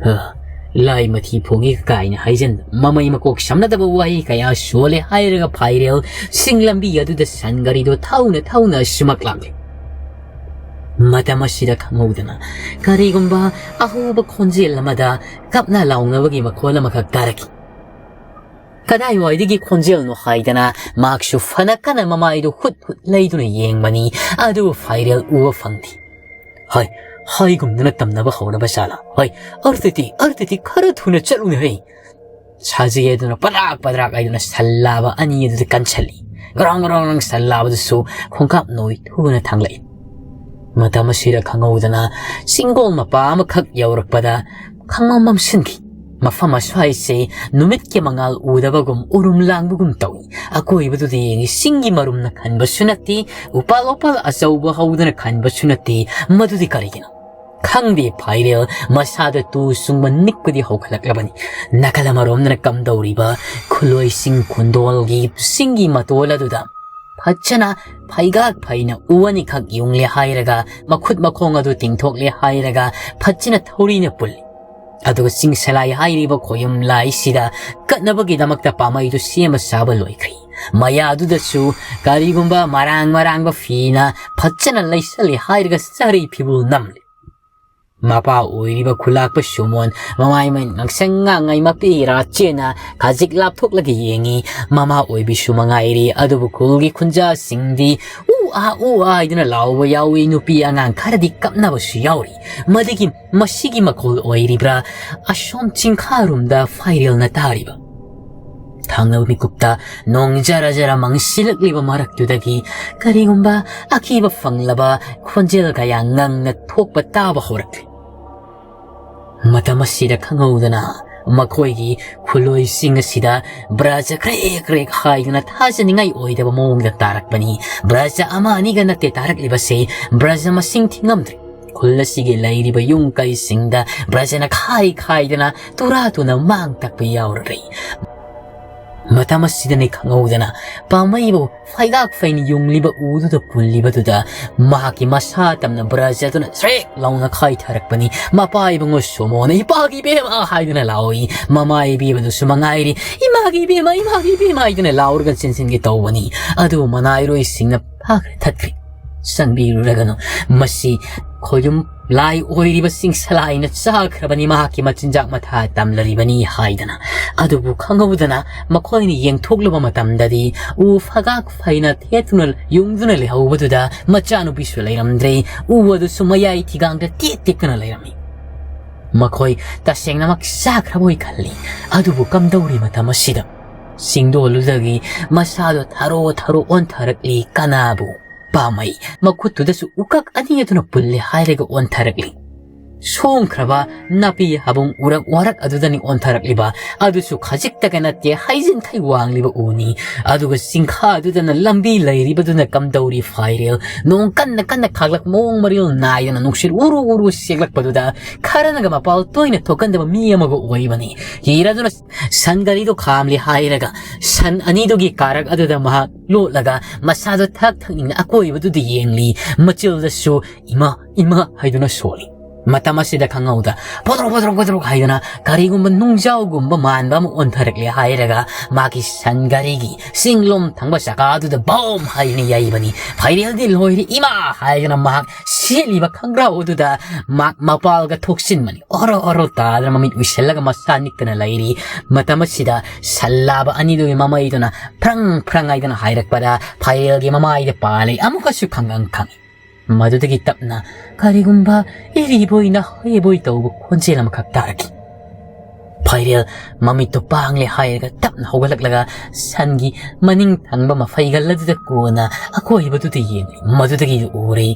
ꯑ, ꯂꯥꯏ ꯃꯊꯤ ꯐꯣꯡꯉꯤ ꯀꯥꯏꯅ ꯍꯥꯏꯖꯟꯗ ꯃꯃꯩ ꯃꯀꯣꯛ ꯁꯝꯅꯗꯕ ꯋꯥꯍꯩ ꯀꯌꯥ ꯁꯣꯜꯂꯦ ꯍꯥꯏꯔꯒ ꯐꯥꯏꯔꯦꯜ ꯁꯤꯡ ꯂꯝꯕꯤ ꯑꯗꯨꯗ ꯁꯟ ꯒꯥꯔꯤꯗꯣ ꯊꯧꯅ ꯊꯧꯅ ꯁꯨꯃꯛ ꯂꯥꯛꯂꯦ꯫ ꯃꯇꯝ ꯑꯁꯤꯗ ꯈꯪꯍꯧꯗꯅ ꯀꯔꯤꯒꯨꯝꯕ ꯑꯍꯧꯕ ꯈꯣꯟꯖꯦꯜ ꯑꯃꯗ ꯀꯞꯅ ꯂꯥꯎꯅꯕꯒꯤ ꯃꯈꯣꯜ ꯑꯃꯈꯛ ꯇꯥꯔꯛꯈꯤ꯫ ꯀꯗꯥꯏꯋꯥꯏꯗꯒꯤ ꯈꯣꯟꯖꯦꯜꯅꯣ ꯍꯥꯏꯗꯅ ꯃꯍꯥꯛꯁꯨ ꯐꯅ ꯀꯟꯅ ꯃꯃꯥꯏꯗꯨ ꯍꯨꯠ ꯍꯨꯠ ꯂꯩꯗꯨꯅ ꯌꯦꯡꯕꯅꯤ, ꯑꯗꯨꯕꯨ ꯐꯥꯏꯔꯦꯜ ꯎꯕ ꯐꯪꯗꯦ꯫ ꯍꯣꯏ, ꯍꯥꯏꯒꯨꯝꯗꯅ ꯇꯝꯅꯕ ꯍꯧꯔꯕ ꯖꯥꯠꯂꯥ? ꯍꯣꯏ, ꯑꯔꯇꯤꯇꯤ, ꯑꯔꯇꯤꯇꯤ ꯈꯔ ꯊꯨꯅ ꯆꯠꯂꯨꯅꯦ ꯍꯩ꯫ ꯁꯥꯖꯤ ꯑꯗꯨꯅ ꯄꯗ꯭ꯔꯥꯛ ꯄꯗ꯭ꯔꯥꯛ ꯍꯥꯏꯗꯨꯅ ꯁꯜ ꯂꯥꯕ ꯑꯅꯤ ꯑꯗꯨꯗ ꯀꯟꯁꯜꯂꯤ꯫ ꯒ꯭ꯔꯥꯎꯡ ꯒ꯭ꯔꯥꯎꯡ ꯒ꯭ꯔꯥꯎꯡ ꯁꯜ ꯂꯥꯕꯗꯨꯁꯨ ꯈꯣꯡꯀꯥꯞ ꯅꯣꯏ ꯊꯨꯅ ꯊꯥꯡꯂꯛꯏ꯫ ꯃꯇꯝ ꯑꯁꯤꯗ ꯈꯪꯍꯧꯗꯅ ꯆꯤꯡꯒꯣꯜ ꯃꯄꯥ ꯑꯃꯈꯛ ꯌꯧꯔꯛꯄꯗ ꯈꯪꯃꯝ ꯃꯝꯁꯤꯟꯈꯤ꯫ ꯃꯐꯝ ꯑꯁ꯭ꯋꯥꯏꯁꯦ ꯅꯨꯃꯤꯠꯀꯤ ꯃꯉꯥꯜ ꯎꯗꯕꯒꯨꯝ ꯎꯔꯨꯝ ꯂꯥꯡꯕꯒꯨꯝ ꯇꯧꯏ꯫ ꯑꯀꯣꯏꯕꯗꯨꯗ ꯌꯦꯡꯉꯤ, ꯆꯤꯡꯒꯤ ꯃꯔꯨꯝꯅ ꯈꯟꯕꯁꯨ ꯅꯠꯇꯦ, ꯎꯄꯥꯜ ꯋꯥꯄꯥꯜ ꯑꯆꯧꯕ ꯍꯧꯗꯅ ꯈꯟꯕꯁꯨ ꯅꯠꯇꯦ꯫ ꯃꯗꯨꯗꯤ ꯀꯔꯤꯒꯤꯅꯣ? ꯈꯪꯗꯦ, ꯐꯥꯏꯔꯦꯜ ꯃꯁꯥꯗ ꯇꯨ ꯆꯨꯡꯕ ꯅꯤꯛꯄꯗꯤ ꯍꯧꯒꯠꯂꯛꯂꯕꯅꯤ꯫ ꯅꯥꯀꯜ ꯑꯃꯔꯣꯝꯗꯅ ꯀꯝꯗꯧꯔꯤꯕ ꯈꯨꯂꯣꯏꯁꯤꯡ ꯈꯨꯟꯗꯣꯜꯒꯤ ꯆꯤꯡꯒꯤ ꯃꯇꯣꯜ ꯑꯗꯨꯗ ꯐꯖꯅ ꯐꯩꯒꯥꯛ ꯐꯩꯅ ꯎ ꯑꯅꯤꯈꯛ ꯌꯨꯡꯂꯦ ꯍꯥꯏꯔꯒ, ꯃꯈꯨꯠ ꯃꯈꯣꯡ ꯑꯗꯨ ꯇꯤꯡꯊꯣꯛꯂꯦ ꯍꯥꯏꯔꯒ ꯐꯖꯅ ꯊꯧꯔꯤꯅ ꯄꯨꯜꯂꯤ꯫ ꯑꯗꯨꯒ ꯆꯤꯡꯁꯂꯥꯏ ꯍꯥꯏꯔꯤꯕ ꯈꯣꯌꯨꯝ ꯂꯥꯏꯁꯤꯗ ꯀꯠꯅꯕꯒꯤꯗꯃꯛꯇ ꯄꯥꯝꯕꯩꯗꯨ ꯁꯦꯝꯕ ꯁꯥꯕ ꯂꯣꯏꯈ꯭ꯔꯦ꯫ ꯃꯌꯥꯗꯨꯗꯁꯨ ꯀꯔꯤꯒꯨꯝꯕ ꯃꯔꯥꯡ ꯃꯔꯥꯡꯕ ꯐꯤꯅ ꯐꯖꯅ ꯂꯩꯁꯜꯂꯦ ꯍꯥꯏꯔꯒ ꯆꯔꯩ ꯐꯤꯕꯨꯜ ꯅꯝꯂꯦ꯫ ꯃꯄꯥ ꯑꯣꯏꯔꯤꯕ ꯈꯨꯂꯥꯛꯄ ꯁꯨꯃꯣꯟ ꯃꯃꯥꯏ ꯃꯃꯤꯠ ꯉꯥꯡꯁꯪ ꯉꯥꯡꯉꯩ ꯃꯄꯤ ꯏꯔꯥ ꯆꯦꯟꯅ ꯈꯖꯤꯛ ꯂꯥꯞꯊꯣꯛꯂꯒ ꯌꯦꯡꯉꯤ꯫ ꯃꯃꯥ ꯑꯣꯏꯕꯤꯁꯨ ꯃꯉꯥꯏꯔꯦ꯫ ꯑꯗꯨꯕꯨ ꯈꯨꯜꯒꯤ ꯈꯨꯟꯖꯥꯁꯤꯡꯗꯤ ꯎ ꯑꯥ ꯎ ꯑꯥ ꯍꯥꯏꯗꯨꯅ ꯂꯥꯎꯕ ꯌꯥꯎꯏ꯫ ꯅꯨꯄꯤ ꯑꯉꯥꯡ ꯈꯔꯗꯤ ꯀꯞꯅꯕꯁꯨ ꯌꯥꯎꯔꯤ꯫ ꯃꯗꯨꯒꯤ, ꯃꯁꯤꯒꯤ ꯃꯈꯣꯜ ꯑꯣꯏꯔꯤꯕ꯭ꯔꯥ ꯑꯁꯣꯝ ꯆꯤꯡꯈꯥꯔꯣꯝꯗ ꯐꯥꯏꯔꯦꯜꯅ ꯇꯥꯔꯤꯕ? ꯊꯪꯅꯕ ꯃꯤꯀꯨꯞꯇ ꯅꯣꯡ ꯖꯔ ꯖꯔ ꯃꯪꯁꯤꯜꯂꯛꯂꯤꯕ ꯃꯔꯛꯇꯨꯗꯒꯤ ꯀꯔꯤꯒꯨꯝꯕ ꯑꯀꯤꯕ ꯐꯪꯂꯕ ꯈꯣꯟꯖꯦꯜ ꯀꯌꯥ ꯉꯪꯅ ꯊꯣꯛꯄ ꯇꯥꯕ ꯍꯧꯔꯛꯂꯤ꯫ ꯃꯇꯝ ꯑꯁꯤꯗ ꯈꯪꯍꯧꯗꯅ ꯃꯈꯣꯏꯒꯤ ꯈꯨꯂꯣꯏꯁꯤꯡ ꯑꯁꯤꯗ ꯕ꯭ꯔꯖ ꯀ꯭ꯔꯦꯛ ꯀ꯭ꯔꯦꯛ ꯍꯥꯏꯗꯨꯅ ꯊꯥꯖꯅꯤꯡꯉꯥꯏ ꯑꯣꯏꯗꯕ ꯃꯑꯣꯡꯗ ꯇꯥꯔꯛꯄꯅꯤ꯫ ꯕ꯭ꯔꯖ ꯑꯃ ꯑꯅꯤꯒ ꯅꯠꯇꯦ ꯇꯥꯔꯛꯂꯤꯕꯁꯦ, ꯕ꯭ꯔꯖ ꯃꯁꯤꯡ ꯊꯤꯉꯝꯗ꯭ꯔꯦ꯫ ꯈꯨꯜ ꯑꯁꯤꯒꯤ ꯂꯩꯔꯤꯕ ꯌꯨꯝ ꯀꯩꯁꯤꯡꯗ ꯕ꯭ꯔꯖꯅ ꯈꯥꯏ ꯈꯥꯏꯗꯅ ꯇꯨꯔꯥ ꯇꯨꯅ ꯃꯥꯡ ꯇꯛꯄ ꯌꯥꯎꯔꯔꯦ꯫ ꯃꯇꯝ ꯑꯁꯤꯗꯅꯤ ꯈꯪꯍꯧꯗꯅ ꯄꯥꯝꯃꯩꯕꯨ ꯐꯩꯒꯥꯛ ꯐꯩꯅ ꯌꯨꯡꯂꯤꯕ ꯎꯗꯨꯗ ꯄꯨꯜꯂꯤꯕꯗꯨꯗ ꯃꯍꯥꯛꯀꯤ ꯃꯁꯥ ꯇꯝꯅ ꯕ꯭ꯔꯖ ꯑꯗꯨꯅ ꯁ꯭ꯔꯦꯛ ꯂꯥꯎꯅ ꯈꯥꯏꯊꯔꯛꯄꯅꯤ꯫ ꯃꯄꯥ ꯏꯕꯨꯡꯉꯣ ꯁꯣꯃꯣꯅ, "ꯏꯄꯥꯒꯤ ꯏꯕꯦꯝꯃ!" ꯍꯥꯏꯗꯨꯅ ꯂꯥꯎꯏ꯫ ꯃꯃꯥ ꯏꯕꯦꯝꯃꯗꯨꯁꯨ ꯃꯉꯥꯏꯔꯤ, "ꯏꯃꯥꯒꯤ ꯏꯕꯦꯝꯃ, ꯏꯃꯥꯒꯤ ꯏꯕꯦꯝꯃ!" ꯍꯥꯏꯗꯨꯅ ꯂꯥꯎꯔꯒ ꯆꯦꯟꯁꯤꯟꯒꯦ ꯇꯧꯕꯅꯤ꯫ ꯑꯗꯨꯕꯨ ꯃꯅꯥꯏꯔꯣꯏꯁꯤꯡꯅ ꯐꯥꯈ꯭ꯔꯦ, ꯊꯠꯈ꯭ꯔꯦ꯫ "ꯆꯪꯕꯤꯔꯨꯔꯒꯅꯨ, ꯃꯁꯤ ꯈꯣꯌꯨꯝ ꯂꯥꯏ ꯑꯣꯏꯔꯤꯕ ꯆꯤꯡꯁꯂꯥꯏꯅ ꯆꯥꯈ꯭ꯔꯕꯅꯤ, ꯃꯍꯥꯛꯀꯤ ꯃꯆꯤꯟꯖꯥꯛ ꯃꯊꯥ ꯇꯝꯂꯔꯤꯕꯅꯤ" ꯍꯥꯏꯗꯅ꯫ ꯑꯗꯨꯕꯨ ꯈꯪꯍꯧꯗꯅ ꯃꯈꯣꯏꯅ ꯌꯦꯡꯊꯣꯛꯂꯨꯕ ꯃꯇꯝꯗꯗꯤ ꯎ ꯐꯒꯥꯛ ꯐꯩꯅ ꯊꯦꯠꯇꯨꯅ ꯌꯨꯡꯗꯨꯅ ꯂꯩꯍꯧꯕꯗꯨꯗ ꯃꯆꯥꯅꯨꯄꯤꯁꯨ ꯂꯩꯔꯝꯗ꯭ꯔꯦ꯫ ꯎ ꯑꯗꯨꯁꯨ ꯃꯌꯥꯏ ꯊꯤꯒꯥꯡꯗ ꯇꯦꯛ ꯇꯦꯛꯇꯨꯅ ꯂꯩꯔꯝꯃꯤ꯫ ꯃꯈꯣꯏ ꯇꯁꯦꯡꯅꯃꯛ ꯆꯥꯈ꯭ꯔꯕꯣꯏ ꯈꯜꯂꯤ꯫ ꯑꯗꯨꯕꯨ ꯀꯝꯗꯧꯔꯤ ꯃꯇꯝ ꯑꯁꯤꯗ ꯆꯤꯡꯗꯣꯜꯗꯨꯗꯒꯤ ꯃꯁꯥꯗꯣ ꯊꯔꯣ ꯊꯔꯣ ꯑꯣꯟꯊꯔꯛꯂꯤ꯫ ꯀꯅꯥꯕꯨ? ꯄꯥꯝꯃꯩ, ꯃꯈꯨꯠꯇꯨꯗꯁꯨ ꯎꯀꯛ ꯑꯅꯤ ꯑꯗꯨꯅ ꯄꯨꯜꯂꯦ ꯍꯥꯏꯔꯒ ꯑꯣꯟꯊꯔꯛꯂꯤ꯫ ꯁꯣꯡꯈ꯭ꯔꯕ ꯅꯥꯄꯤ ꯍꯥꯕꯨꯡ ꯎꯔꯛ ꯋꯥꯔꯛ ꯑꯗꯨꯗꯅꯤ ꯑꯣꯟꯊꯔꯛꯂꯤꯕ꯫ ꯑꯗꯨꯁꯨ ꯈꯖꯤꯛꯇꯒ ꯅꯠꯇꯦ, ꯍꯩꯖꯤꯟꯈꯩ ꯋꯥꯡꯂꯤꯕ ꯎꯅꯤ꯫ ꯑꯗꯨꯒ ꯆꯤꯡꯈꯥ ꯑꯗꯨꯗꯅ ꯂꯝꯕꯤ ꯂꯩꯔꯤꯕꯗꯨꯅ ꯀꯝꯗꯧꯔꯤ ꯐꯥꯏꯔꯦꯜ? ꯅꯣꯡ ꯀꯟꯅ ꯀꯟꯅ ꯈꯥꯛꯂꯛ, ꯃꯑꯣꯡ ꯃꯔꯤꯜ ꯅꯥꯏꯗꯅ ꯅꯨꯡꯁꯤꯠ ꯎꯔꯨ ꯎꯔꯨ ꯁꯦꯛꯂꯛꯄꯗꯨꯗ ꯈꯔꯅꯒ ꯃꯄꯥꯜ ꯇꯣꯏꯅ ꯊꯣꯛꯀꯟꯗꯕ ꯃꯤ ꯑꯃꯒ ꯑꯣꯏꯕꯅꯤ꯫ ꯍꯤꯔ ꯑꯗꯨꯅ ꯁꯟ ꯒꯥꯔꯤꯗꯨ ꯈꯥꯝꯂꯤ ꯍꯥꯏꯔꯒ ꯁꯟ ꯑꯅꯤꯗꯨꯒꯤ ꯀꯥꯔꯛ ꯑꯗꯨꯗ ꯃꯍꯥꯛ ꯂꯣꯠꯂꯒ ꯃꯁꯥꯗꯣ ꯊꯛ ꯊꯛ ꯅꯤꯛꯅ ꯑꯀꯣꯏꯕꯗꯨꯗ ꯌꯦꯡꯂꯤ꯫ ꯃꯆꯤꯜꯗꯁꯨ "ꯏꯃꯥ, ꯏꯃꯥ" ꯍꯥꯏꯗꯨꯅ ꯁꯣꯜꯂꯤ꯫ ꯃꯇꯝ ꯑꯁꯤꯗ ꯈꯪꯍꯧꯗ ꯄꯣꯗ꯭ꯔꯣꯛ ꯄꯣꯗ꯭ꯔꯣꯛ ꯄꯣꯗ꯭ꯔꯣꯛ ꯍꯥꯏꯗꯨꯅ ꯀꯔꯤꯒꯨꯝꯕ ꯅꯨꯡꯖꯥꯎꯒꯨꯝꯕ ꯃꯥꯟꯕ ꯑꯃ ꯑꯣꯟꯊꯔꯛꯂꯦ ꯍꯥꯏꯔꯒ ꯃꯥꯒꯤ ꯁꯟ ꯒꯥꯔꯤꯒꯤ ꯆꯤꯡꯂꯣꯝ ꯊꯪꯕ ꯆꯀꯥꯗꯨꯗ ꯕꯣꯝ ꯍꯥꯏꯗꯨꯅ ꯌꯩꯕꯅꯤ꯫ ꯐꯥꯏꯔꯦꯜꯗꯤ ꯂꯣꯏꯔꯦ, "ꯏꯃꯥ" ꯍꯥꯏꯗꯨꯅ ꯃꯍꯥꯛ ꯁꯦꯠꯂꯤꯕ ꯈꯪꯒ꯭ꯔꯥꯎ ꯑꯗꯨꯗ ꯃꯍꯥꯛ ꯃꯄꯥꯜꯒ ꯊꯣꯛꯆꯤꯟꯕꯅꯤ꯫ ꯑꯣꯔꯣ ꯑꯣꯔꯣ ꯇꯥꯗꯅ ꯃꯃꯤꯠ ꯎꯏꯁꯤꯜꯂꯒ ꯃꯁꯥ ꯅꯤꯛꯇꯅ ꯂꯩꯔꯤ꯫ ꯃꯇꯝ ꯑꯁꯤꯗ ꯁꯟ ꯂꯥꯕ ꯑꯅꯤꯗꯨꯒꯤ ꯃꯃꯩꯗꯨꯅ ꯐ꯭ꯔꯪ ꯐ꯭ꯔꯪ ꯍꯥꯏꯗꯅ ꯍꯥꯏꯔꯛꯄꯗ ꯐꯥꯏꯔꯦꯜꯒꯤ ꯃꯃꯥꯏꯗ ꯄꯥꯜꯂꯦ꯫ ꯑꯃꯨꯛꯀꯁꯨ ꯈꯪꯒꯪ ꯈꯪꯉꯤ꯫ ꯃꯗꯨꯗꯒꯤ ꯇꯞꯅ ꯀꯔꯤꯒꯨꯝꯕ ꯏꯔꯤꯕꯣꯏ ꯅꯥꯍꯩꯕꯣꯏ ꯇꯧꯕ ꯈꯣꯟꯖꯦꯜ ꯑꯃꯈꯛ ꯇꯥꯔꯛꯈꯤ꯫ ꯐꯥꯏꯔꯦꯜ ꯃꯃꯤꯠꯇꯨ ꯄꯥꯡꯂꯦ ꯍꯥꯏꯔꯒ ꯇꯞꯅ ꯍꯧꯒꯠꯂꯛꯂꯒ ꯁꯟꯒꯤ ꯃꯅꯤꯡ ꯊꯪꯕ ꯃꯐꯩꯒꯜ ꯑꯗꯨꯗ ꯀꯣꯟꯅ ꯑꯀꯣꯏꯕꯗꯨꯗ ꯌꯦꯡꯂꯤ꯫ ꯃꯗꯨꯗꯒꯤ ꯎꯔꯦ,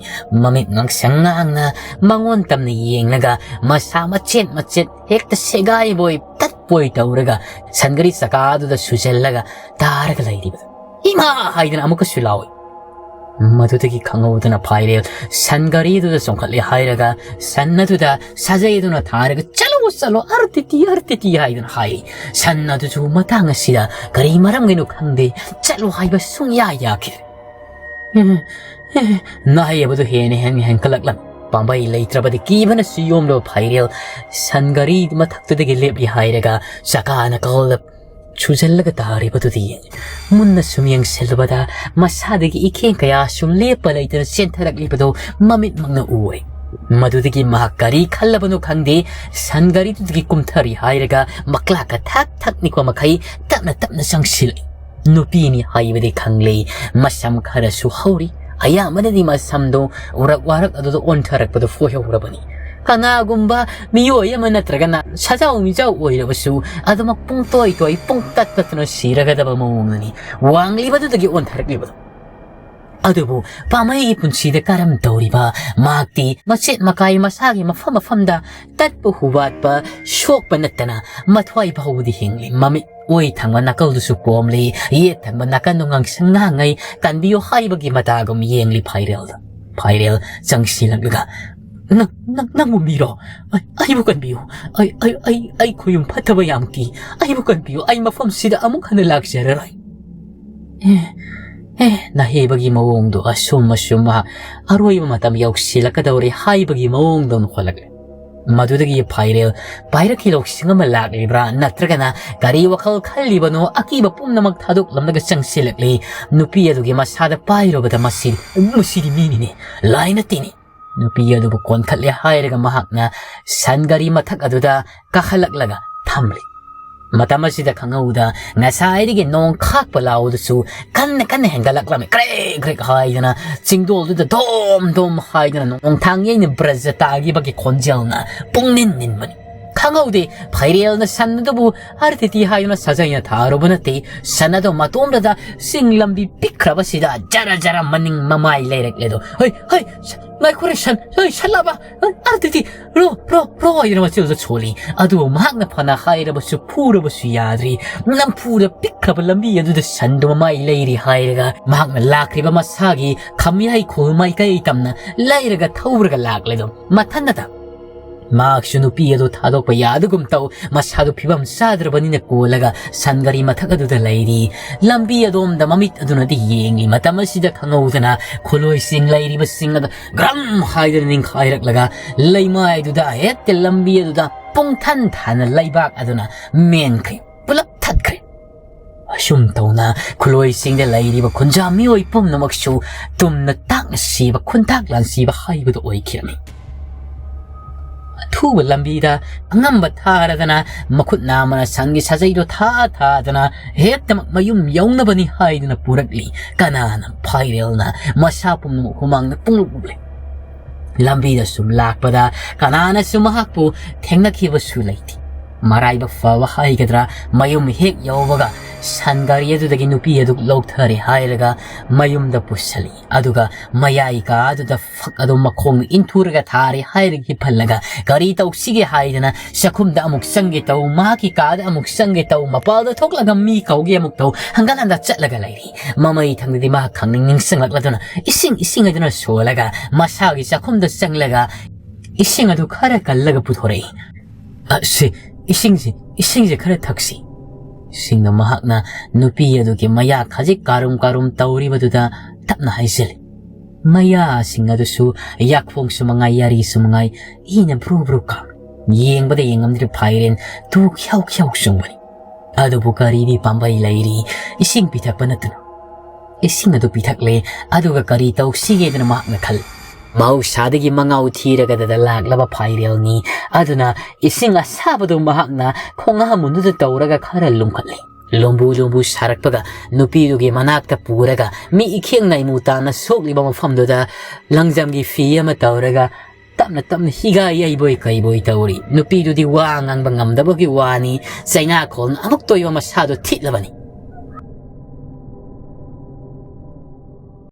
ꯃꯃꯤꯠ ꯉꯥꯡꯁꯪ ꯉꯥꯡꯅ ꯃꯉꯣꯟ ꯇꯝꯅ ꯌꯦꯡꯂꯒ ꯃꯁꯥ ꯃꯆꯦꯠ ꯃꯆꯦꯠ ꯍꯦꯛꯇ ꯁꯦꯒꯥꯏꯕꯣꯏ ꯇꯠꯄꯣꯏ ꯇꯧꯔꯒ ꯁꯟꯒꯥꯔꯤ ꯆꯀꯥꯗꯨꯗ ꯁꯨꯖꯜꯂꯒ ꯇꯥꯔꯒ ꯂꯩꯔꯤꯕꯗꯨ꯫ "ꯏꯃꯥ!" ꯍꯥꯏꯗꯅ ꯑꯃꯨꯛꯀꯁꯨ ꯂꯥꯎꯏ꯫ ꯃꯗꯨꯗꯒꯤ ꯈꯪꯍꯧꯗꯅ ꯐꯥꯏꯔꯦꯜ ꯁꯟ ꯒꯥꯔꯤꯗꯨꯗ ꯆꯣꯡꯈꯠꯂꯦ ꯍꯥꯏꯔꯒ ꯁꯟ ꯑꯗꯨꯗ ꯁꯥꯖꯩ ꯑꯗꯨꯅ ꯊꯥꯔꯒ, "ꯆꯠꯂꯣ, ꯆꯠꯂꯣ, ꯑꯔꯇꯤꯇꯤ, ꯑꯔꯇꯤꯇꯤ" ꯍꯥꯏꯗꯨꯅ ꯍꯥꯏ꯫ ꯁꯟ ꯑꯗꯨꯁꯨ ꯃꯇꯥꯡ ꯑꯁꯤꯗ ꯀꯔꯤ ꯃꯔꯝꯒꯤꯅꯣ ꯈꯪꯗꯦ, ꯆꯠꯂꯣ ꯍꯥꯏꯕ ꯁꯨꯡꯌꯥ ꯌꯥꯈꯤꯗ꯭ꯔꯦ꯫ ꯅꯥꯍꯩꯕꯗꯨ ꯍꯦꯟꯅ ꯍꯦꯟꯅ ꯍꯦꯟꯀꯠꯂꯛꯂꯝꯃꯤ꯫ ꯄꯥꯝꯕꯩ ꯂꯩꯇ꯭ꯔꯕꯗꯤ ꯀꯤꯕꯅꯁꯨ ꯌꯣꯝꯂꯕ ꯐꯥꯏꯔꯦꯜ ꯁꯟ ꯒꯥꯔꯤ ꯃꯊꯛꯇꯨꯗꯒꯤ ꯂꯦꯞꯂꯤ ꯍꯥꯏꯔꯒ ꯆꯀꯥꯅ ꯀꯜꯂ ꯁꯨꯖꯜꯂꯒ ꯇꯥꯔꯤꯕꯗꯨꯗ ꯌꯦꯡꯂꯤ꯫ ꯃꯨꯟꯅ ꯁꯨꯝ ꯌꯦꯡꯁꯤꯜꯂꯨꯕꯗ ꯃꯁꯥꯗꯒꯤ ꯏꯈꯦꯡ ꯀꯌꯥ ꯁꯨꯝ ꯂꯦꯞꯄ ꯂꯩꯇꯅ ꯆꯦꯟꯊꯔꯛꯂꯤꯕꯗꯨ ꯃꯃꯤꯠꯃꯛꯅ ꯎꯔꯦ꯫ ꯃꯗꯨꯗꯒꯤ ꯃꯍꯥꯛ ꯀꯔꯤ ꯈꯜꯂꯕꯅꯣ ꯈꯪꯗꯦ, ꯁꯟ ꯒꯥꯔꯤꯗꯨꯗꯒꯤ ꯀꯨꯝꯊꯔꯤ ꯍꯥꯏꯔꯒ ꯃꯀ꯭ꯂꯥꯛꯀ ꯊꯛ ꯊꯛ ꯅꯤꯛꯄ ꯃꯈꯩ ꯇꯞꯅ ꯇꯞꯅ ꯆꯪꯁꯤꯜꯂꯛꯏ꯫ ꯅꯨꯄꯤꯅꯤ ꯍꯥꯏꯕꯗꯤ ꯈꯪꯂꯦ, ꯃꯁꯝ ꯈꯔꯁꯨ ꯍꯧꯔꯤ꯫ ꯑꯌꯥꯝꯕꯅꯗꯤ ꯃꯁꯝꯗꯣ ꯎꯔꯛ ꯋꯥꯔꯛ ꯑꯗꯨꯗ ꯑꯣꯟꯊꯔꯛꯄꯗ ꯐꯣꯏꯍꯧꯔꯕꯅꯤ꯫ ꯀꯅꯥꯒꯨꯝꯕ ꯃꯤꯑꯣꯏ ꯑꯃ ꯅꯠꯇ꯭ꯔꯒꯅ ꯁꯖꯥꯎ ꯃꯤꯖꯥꯎ ꯑꯣꯏꯔꯕꯁꯨ ꯑꯗꯨꯃꯛ ꯄꯨꯡꯇꯣꯏ ꯇꯣꯏ, ꯄꯨꯡꯇꯠ ꯇꯠꯇꯨꯅ ꯁꯤꯔꯒꯗꯕ ꯃꯑꯣꯡꯗꯅꯤ ꯋꯥꯡꯂꯤꯕꯗꯨꯗꯒꯤ ꯑꯣꯟꯊꯔꯛꯂꯤꯕꯗꯨ꯫ ꯑꯗꯨꯕꯨ ꯄꯥꯝꯃꯩꯒꯤ ꯄꯨꯟꯁꯤꯗ ꯀꯔꯝ ꯇꯧꯔꯤꯕ? ꯃꯍꯥꯛꯇꯤ ꯃꯆꯦꯠ ꯃꯀꯥꯏ ꯃꯁꯥꯒꯤ ꯃꯐꯝ ꯃꯐꯝꯗ ꯇꯠꯄ ꯍꯨꯕꯥꯠꯄ ꯁꯣꯛꯄ ꯅꯠꯇꯅ ꯃꯊ꯭ꯋꯥꯏ ꯐꯥꯎꯕꯗꯤ ꯍꯤꯡꯂꯤ꯫ ꯃꯃꯤꯠ ꯑꯣꯏ ꯊꯪꯕ ꯅꯥꯀꯜꯗꯨꯁꯨ ꯄꯣꯝꯂꯤ, ꯌꯦꯠ ꯊꯪꯕ ꯅꯥꯀꯜꯗꯨ ꯉꯥꯡꯁꯪ ꯉꯥꯡꯉꯩ, ꯀꯟꯕꯤꯌꯨ ꯍꯥꯏꯕꯒꯤ ꯃꯇꯥꯒꯨꯝ ꯌꯦꯡꯂꯤ ꯐꯥꯏꯔꯦꯜꯗ꯫ ꯐꯥꯏꯔꯦꯜ ꯆꯪꯁꯤꯜꯂꯛꯂꯒ, "ꯅꯪ, ꯅꯪ, ꯅꯪꯕꯨ ꯃꯤꯔꯣ? ꯑꯩ, ꯑꯩꯕꯨ ꯀꯟꯕꯤꯌꯨ꯫ ꯑꯩ, ꯑꯩ, ꯑꯩ, ꯑꯩ ꯈꯨꯌꯨꯝ ꯐꯠꯇꯕ ꯌꯥꯝ ꯀꯤ꯫ ꯑꯩꯕꯨ ꯀꯟꯕꯤꯌꯨ꯫ ꯑꯩ ꯃꯐꯝꯁꯤꯗ ꯑꯃꯨꯛ ꯍꯟꯅ ꯂꯥꯛꯆꯔꯔꯣꯏ꯫" ꯑꯦ, ꯑꯦ, ꯅꯍꯦꯕꯒꯤ ꯃꯑꯣꯡꯗꯣ ꯑꯁꯨꯝ ꯑꯁꯨꯝ ꯃꯍꯥꯛ ꯑꯔꯣꯏꯕ ꯃꯇꯝ ꯌꯧꯁꯤꯜꯂꯛꯀꯗꯧꯔꯦ ꯍꯥꯏꯕꯒꯤ ꯃꯑꯣꯡꯗꯧꯅ ꯍꯣꯜꯂꯛꯂꯦ꯫ ꯃꯗꯨꯗꯒꯤ ꯐꯥꯏꯔꯦꯜ ꯄꯥꯏꯔꯛꯈꯤ ꯂꯧꯁꯤꯡ ꯑꯃ ꯂꯥꯛꯂꯤꯕ꯭ꯔꯥ, ꯅꯠꯇ꯭ꯔꯒꯅ ꯀꯔꯤ ꯋꯥꯈꯜ ꯈꯜꯂꯤꯕꯅꯣ, ꯑꯀꯤꯕ ꯄꯨꯝꯅꯃꯛ ꯊꯥꯗꯣꯛꯂꯝꯂꯒ ꯆꯪꯁꯤꯜꯂꯛꯂꯤ꯫ ꯅꯨꯄꯤ ꯑꯗꯨꯒꯤ ꯃꯁꯥꯗ ꯄꯥꯏꯔꯨꯕꯗ ꯃꯁꯤ, ꯃꯁꯤꯗꯤ ꯃꯤꯅꯤꯅꯦ, ꯂꯥꯏ ꯅꯠꯇꯦꯅꯦ꯫ ꯅꯨꯄꯤ ꯑꯗꯨꯕꯨ ꯀꯣꯟꯈꯠꯂꯦ ꯍꯥꯏꯔꯒ ꯃꯍꯥꯛꯅ ꯁꯟ ꯒꯥꯔꯤ ꯃꯊꯛ ꯑꯗꯨꯗ ꯀꯥꯈꯠꯂꯛꯂꯒ ꯊꯝꯂꯤ꯫ ꯃꯇꯝ ꯑꯁꯤꯗ ꯈꯪꯍꯧꯗ ꯉꯁꯥꯏꯗꯒꯤ ꯅꯣꯡ ꯈꯥꯛꯄ ꯂꯥꯎꯗꯨꯁꯨ ꯀꯟꯅ ꯀꯟꯅ ꯍꯦꯟꯒꯠꯂꯛꯂꯝꯃꯤ꯫ ꯀ꯭ꯔꯦꯛ ꯀ꯭ꯔꯦꯛ ꯍꯥꯏꯗꯅ ꯆꯤꯡꯗꯣꯜꯗꯨꯗ ꯗꯣꯝ ꯗꯣꯝ ꯍꯥꯏꯗꯅ ꯅꯣꯡꯊꯥꯡ ꯌꯩꯅ ꯕ꯭ꯔꯖ ꯇꯥꯈꯤꯕꯒꯤ ꯈꯣꯟꯖꯦꯜꯅ ꯄꯨꯡꯅꯤꯟ ꯅꯤꯟꯕꯅꯤ꯫ ꯈꯪꯍꯧꯗꯦ, ꯐꯩꯔꯦꯜꯅ ꯁꯟ ꯑꯗꯨꯕꯨ ꯑꯔꯊꯤꯇꯤ ꯍꯥꯏꯗꯨꯅ ꯁꯥꯖꯩꯅ ꯊꯥꯔꯨꯕ ꯅꯠꯇꯦ꯫ ꯁꯟ ꯑꯗꯨ ꯃꯇꯣꯝꯗꯗ ꯆꯤꯡ ꯂꯝꯕꯤ ꯄꯤꯛꯈ꯭ꯔꯕꯁꯤꯗ ꯖꯔ ꯖꯔ ꯃꯅꯤꯡ ꯃꯃꯥꯏ ꯂꯩꯔꯛꯂꯦ ꯑꯗꯣ꯫ "ꯍꯩ, ꯍꯩ, ꯁ-, ꯉꯥꯏꯈꯣꯔꯦ ꯁꯟ, ꯍꯩ, ꯁꯟ ꯂꯥꯕ, ꯍꯩ, ꯑꯔꯊꯤꯇꯤ, ꯔꯣ, ꯔꯣ, ꯔꯣ" ꯍꯥꯏꯗꯨꯅ ꯃꯆꯤꯜꯗ ꯁꯣꯜꯂꯤ꯫ ꯑꯗꯨꯕꯨ ꯃꯍꯥꯛꯅ ꯐꯅ ꯍꯥꯏꯔꯕꯁꯨ ꯐꯨꯔꯕꯁꯨ ꯌꯥꯗ꯭ꯔꯤ꯫ ꯅꯝꯐꯨꯗ ꯄꯤꯛꯈ꯭ꯔꯕ ꯂꯝꯕꯤ ꯑꯗꯨꯗ ꯁꯟꯗꯨ ꯃꯃꯥꯏ ꯂꯩꯔꯤ ꯍꯥꯏꯔꯒ ꯃꯍꯥꯛꯅ ꯂꯥꯛꯈ꯭ꯔꯤꯕ ꯃꯁꯥꯒꯤ ꯈꯝꯌꯥꯏ ꯈꯨꯜ ꯃꯥꯏꯀꯩ ꯇꯝꯅ ꯂꯩꯔꯒ ꯊꯧꯔꯒ ꯂꯥꯛꯂꯦ ꯑꯗꯨꯝ꯫ ꯃꯊꯟꯅꯇ ꯃꯍꯥꯛꯁꯨ ꯅꯨꯄꯤ ꯑꯗꯨ ꯊꯥꯗꯣꯛꯄ ꯌꯥꯗꯒꯨꯝ ꯇꯧ, ꯃꯁꯥꯗꯨ ꯐꯤꯕꯝ ꯆꯥꯗ꯭ꯔꯕꯅꯤꯅ ꯀꯣꯜꯂꯒ ꯁꯟ ꯒꯥꯔꯤ ꯃꯊꯛ ꯑꯗꯨꯗ ꯂꯩꯔꯤ꯫ ꯂꯝꯕꯤ ꯑꯗꯣꯝꯗ ꯃꯃꯤꯠ ꯑꯗꯨꯅꯗꯤ ꯌꯦꯡꯂꯤ꯫ ꯃꯇꯝ ꯑꯁꯤꯗ ꯈꯪꯍꯧꯗꯅ ꯈꯨꯂꯣꯏꯁꯤꯡ ꯂꯩꯔꯤꯕꯁꯤꯡ ꯑꯗꯨ ꯒ꯭ꯔꯝ ꯍꯥꯏꯗꯨꯅ ꯅꯤꯡꯈꯥꯏꯔꯛꯂꯒ ꯂꯩꯃꯥꯏꯗꯨꯗ ꯍꯦꯛꯇ ꯂꯝꯕꯤ ꯑꯗꯨꯗ ꯄꯨꯡꯊꯟ ꯊꯥꯅ ꯂꯩꯕꯥꯛ ꯑꯗꯨꯅ ꯃꯦꯟꯈ꯭ꯔꯦ, ꯄꯨꯂꯞ ꯊꯠꯈ꯭ꯔꯦ꯫ ꯑꯁꯨꯝ ꯇꯧꯅ ꯈꯨꯂꯣꯏꯁꯤꯡꯗ ꯂꯩꯔꯤꯕ ꯈꯨꯟꯖꯥ ꯃꯤꯑꯣꯏ ꯄꯨꯝꯅꯃꯛꯁꯨ ꯇꯨꯝꯅ ꯇꯥꯛꯅ ꯁꯤꯕ, ꯈꯨꯟꯇꯥꯛ ꯂꯥꯟꯁꯤꯕ ꯍꯥꯏꯕꯗꯨ ꯑꯣꯏꯈꯤꯔꯝꯃꯤ꯫ ꯑꯊꯨꯕ ꯂꯝꯕꯤꯗ ꯑꯉꯝꯕ ꯊꯥꯔꯗꯅ ꯃꯈꯨꯠ ꯅꯥꯝꯃꯅ ꯁꯟꯒꯤ ꯁꯥꯖꯩꯗꯣ ꯊꯥ ꯊꯥꯗꯅ ꯍꯦꯛꯇꯃꯛ ꯃꯌꯨꯝ ꯌꯧꯅꯕꯅꯤ ꯍꯥꯏꯗꯨꯅ ꯄꯨꯔꯛꯂꯤ꯫ ꯀꯅꯥꯅ ꯐꯥꯏꯔꯦꯜꯅ ꯃꯁꯥ ꯄꯨꯝꯅꯃꯛ ꯍꯨꯃꯥꯡꯅ ꯄꯨꯡꯂꯨꯞ ꯂꯨꯞꯂꯦ꯫ ꯂꯝꯕꯤꯗ ꯁꯨꯝ ꯂꯥꯛꯄꯗ ꯀꯅꯥꯅꯁꯨ ꯃꯍꯥꯛꯄꯨ ꯊꯦꯡꯅꯈꯤꯕꯁꯨ ꯂꯩꯇꯦ꯫ ꯃꯔꯥꯏꯕꯛ ꯐꯕ ꯍꯥꯏꯒꯗ꯭ꯔꯥ, ꯃꯌꯨꯝ ꯍꯦꯛ ꯌꯧꯕꯒ ꯁꯟ ꯒꯥꯔꯤ ꯑꯗꯨꯗꯒꯤ ꯅꯨꯄꯤ ꯑꯗꯨ ꯂꯧꯊꯔꯦ ꯍꯥꯏꯔꯒ ꯃꯌꯨꯝꯗ ꯄꯨꯁꯜꯂꯤ꯫ ꯑꯗꯨꯒ ꯃꯌꯥꯏ ꯀꯥ ꯑꯗꯨꯗ ꯐꯛ ꯑꯗꯨ ꯃꯈꯣꯡ ꯏꯟꯊꯨꯔꯒ ꯊꯥꯔꯦ ꯍꯥꯏꯔꯒ ꯍꯤꯞꯍꯜꯂꯒ ꯀꯔꯤ ꯇꯧꯁꯤꯒꯦ ꯍꯥꯏꯗꯅ ꯆꯥꯛꯈꯨꯝꯗ ꯑꯃꯨꯛ ꯆꯪꯒꯦ ꯇꯧ, ꯃꯍꯥꯛꯀꯤ ꯀꯥꯗ ꯑꯃꯨꯛ ꯆꯪꯒꯦ ꯇꯧ, ꯃꯄꯥꯜꯗ ꯊꯣꯛꯂꯒ ꯃꯤ ꯀꯧꯒꯦ ꯑꯃꯨꯛ ꯇꯧ, ꯍꯪꯒꯠ ꯍꯟꯗ ꯆꯠꯂꯒ ꯂꯩꯔꯤ꯫ ꯃꯃꯩ ꯊꯪꯗꯗꯤ ꯃꯍꯥꯛ ꯈꯪꯅꯤꯡ ꯅꯤꯡꯁꯤꯡꯂꯛꯂꯗꯨꯅ ꯏꯁꯤꯡ, ꯏꯁꯤꯡ ꯍꯥꯏꯗꯨꯅ ꯁꯣꯜꯂꯒ ꯃꯁꯥꯒꯤ ꯆꯥꯛꯈꯨꯝꯗ ꯆꯪꯂꯒ ꯏꯁꯤꯡ ꯑꯗꯨ ꯈꯔ ꯀꯜꯂꯒ ꯄꯨꯊꯣꯔꯛꯏ꯫ "ꯑ, ꯁꯤ, ꯏꯁꯤꯡꯁꯤ, ꯏꯁꯤꯡꯁꯤ ꯈꯔ ꯊꯛꯁꯤ꯫" ꯏꯁꯤꯡꯗꯣ ꯃꯍꯥꯛꯅ ꯅꯨꯄꯤ ꯑꯗꯨꯒꯤ ꯃꯌꯥ ꯈꯖꯤꯛ ꯀꯥꯔꯨꯝ ꯀꯥꯔꯨꯝ ꯇꯧꯔꯤꯕꯗꯨꯗ ꯇꯞꯅ ꯍꯥꯏꯖꯤꯜꯂꯤ꯫ ꯃꯌꯥꯁꯤꯡ ꯑꯗꯨꯁꯨ ꯌꯥꯈꯣꯡꯁꯨ ꯃꯉꯥꯏ, ꯌꯥꯔꯤꯁꯨ ꯃꯉꯥꯏ, ꯏꯅ ꯕ꯭ꯔꯨ ꯕ꯭ꯔꯨ ꯀꯥꯡ꯫ ꯌꯦꯡꯕꯗ ꯌꯦꯡꯉꯝꯗ꯭ꯔꯤ ꯐꯥꯏꯔꯦꯟ ꯇꯨ ꯈ꯭ꯌꯥꯎ ꯈ꯭ꯌꯥꯎ ꯆꯣꯡꯕꯅꯤ꯫ ꯑꯗꯨꯕꯨ ꯀꯔꯤꯗꯤ ꯄꯥꯝꯕꯩ ꯂꯩꯔꯤ, ꯏꯁꯤꯡ ꯄꯤꯊꯛꯄ ꯅꯠꯇꯅ꯫ ꯏꯁꯤꯡ ꯑꯗꯨ ꯄꯤꯊꯛꯂꯦ, ꯑꯗꯨꯒ ꯀꯔꯤ ꯇꯧꯁꯤꯒꯦꯗꯅ ꯃꯍꯥꯛꯅ ꯈꯜꯂꯤ꯫ ꯃꯍꯧꯁꯥꯗꯒꯤ ꯃꯉꯥꯎ ꯊꯤꯔꯒꯗ ꯂꯥꯛꯂꯕ ꯐꯥꯏꯔꯦꯜꯅꯤ꯫ ꯑꯗꯨꯅ ꯏꯁꯤꯡ ꯑꯁꯥꯕꯗꯨ ꯃꯍꯥꯛꯅ ꯈꯣꯡꯍꯥꯝ ꯃꯨꯟꯗꯨꯗ ꯇꯧꯔꯒ ꯈꯔ ꯂꯨꯝꯈꯠꯂꯤ꯫ ꯂꯨꯝꯕꯨ ꯂꯨꯝꯕꯨ ꯁꯥꯔꯛꯄꯒ ꯅꯨꯄꯤꯗꯨꯒꯤ ꯃꯅꯥꯛꯇ ꯄꯨꯔꯒ ꯃꯤ ꯏꯈꯦꯡ ꯅꯥꯏꯃꯨ ꯇꯥꯅ ꯁꯣꯛꯂꯤꯕ ꯃꯐꯝꯗꯨꯗ ꯂꯪꯖꯝꯒꯤ ꯐꯤ ꯑꯃ ꯇꯧꯔꯒ ꯇꯞꯅ ꯇꯞꯅ ꯍꯤꯒꯥ ꯌꯩꯕꯣꯏ ꯀꯩꯕꯣꯏ ꯇꯧꯔꯤ꯫ ꯅꯨꯄꯤꯗꯨꯗꯤ ꯋꯥ ꯉꯥꯡꯕ ꯉꯝꯗꯕꯒꯤ ꯋꯥꯅꯤ, ꯆꯩꯅꯥꯈꯣꯜꯅ ꯑꯃꯨꯛ ꯇꯣꯏꯕ ꯃꯁꯥꯗꯣ ꯊꯤꯠꯂꯕꯅꯤ꯫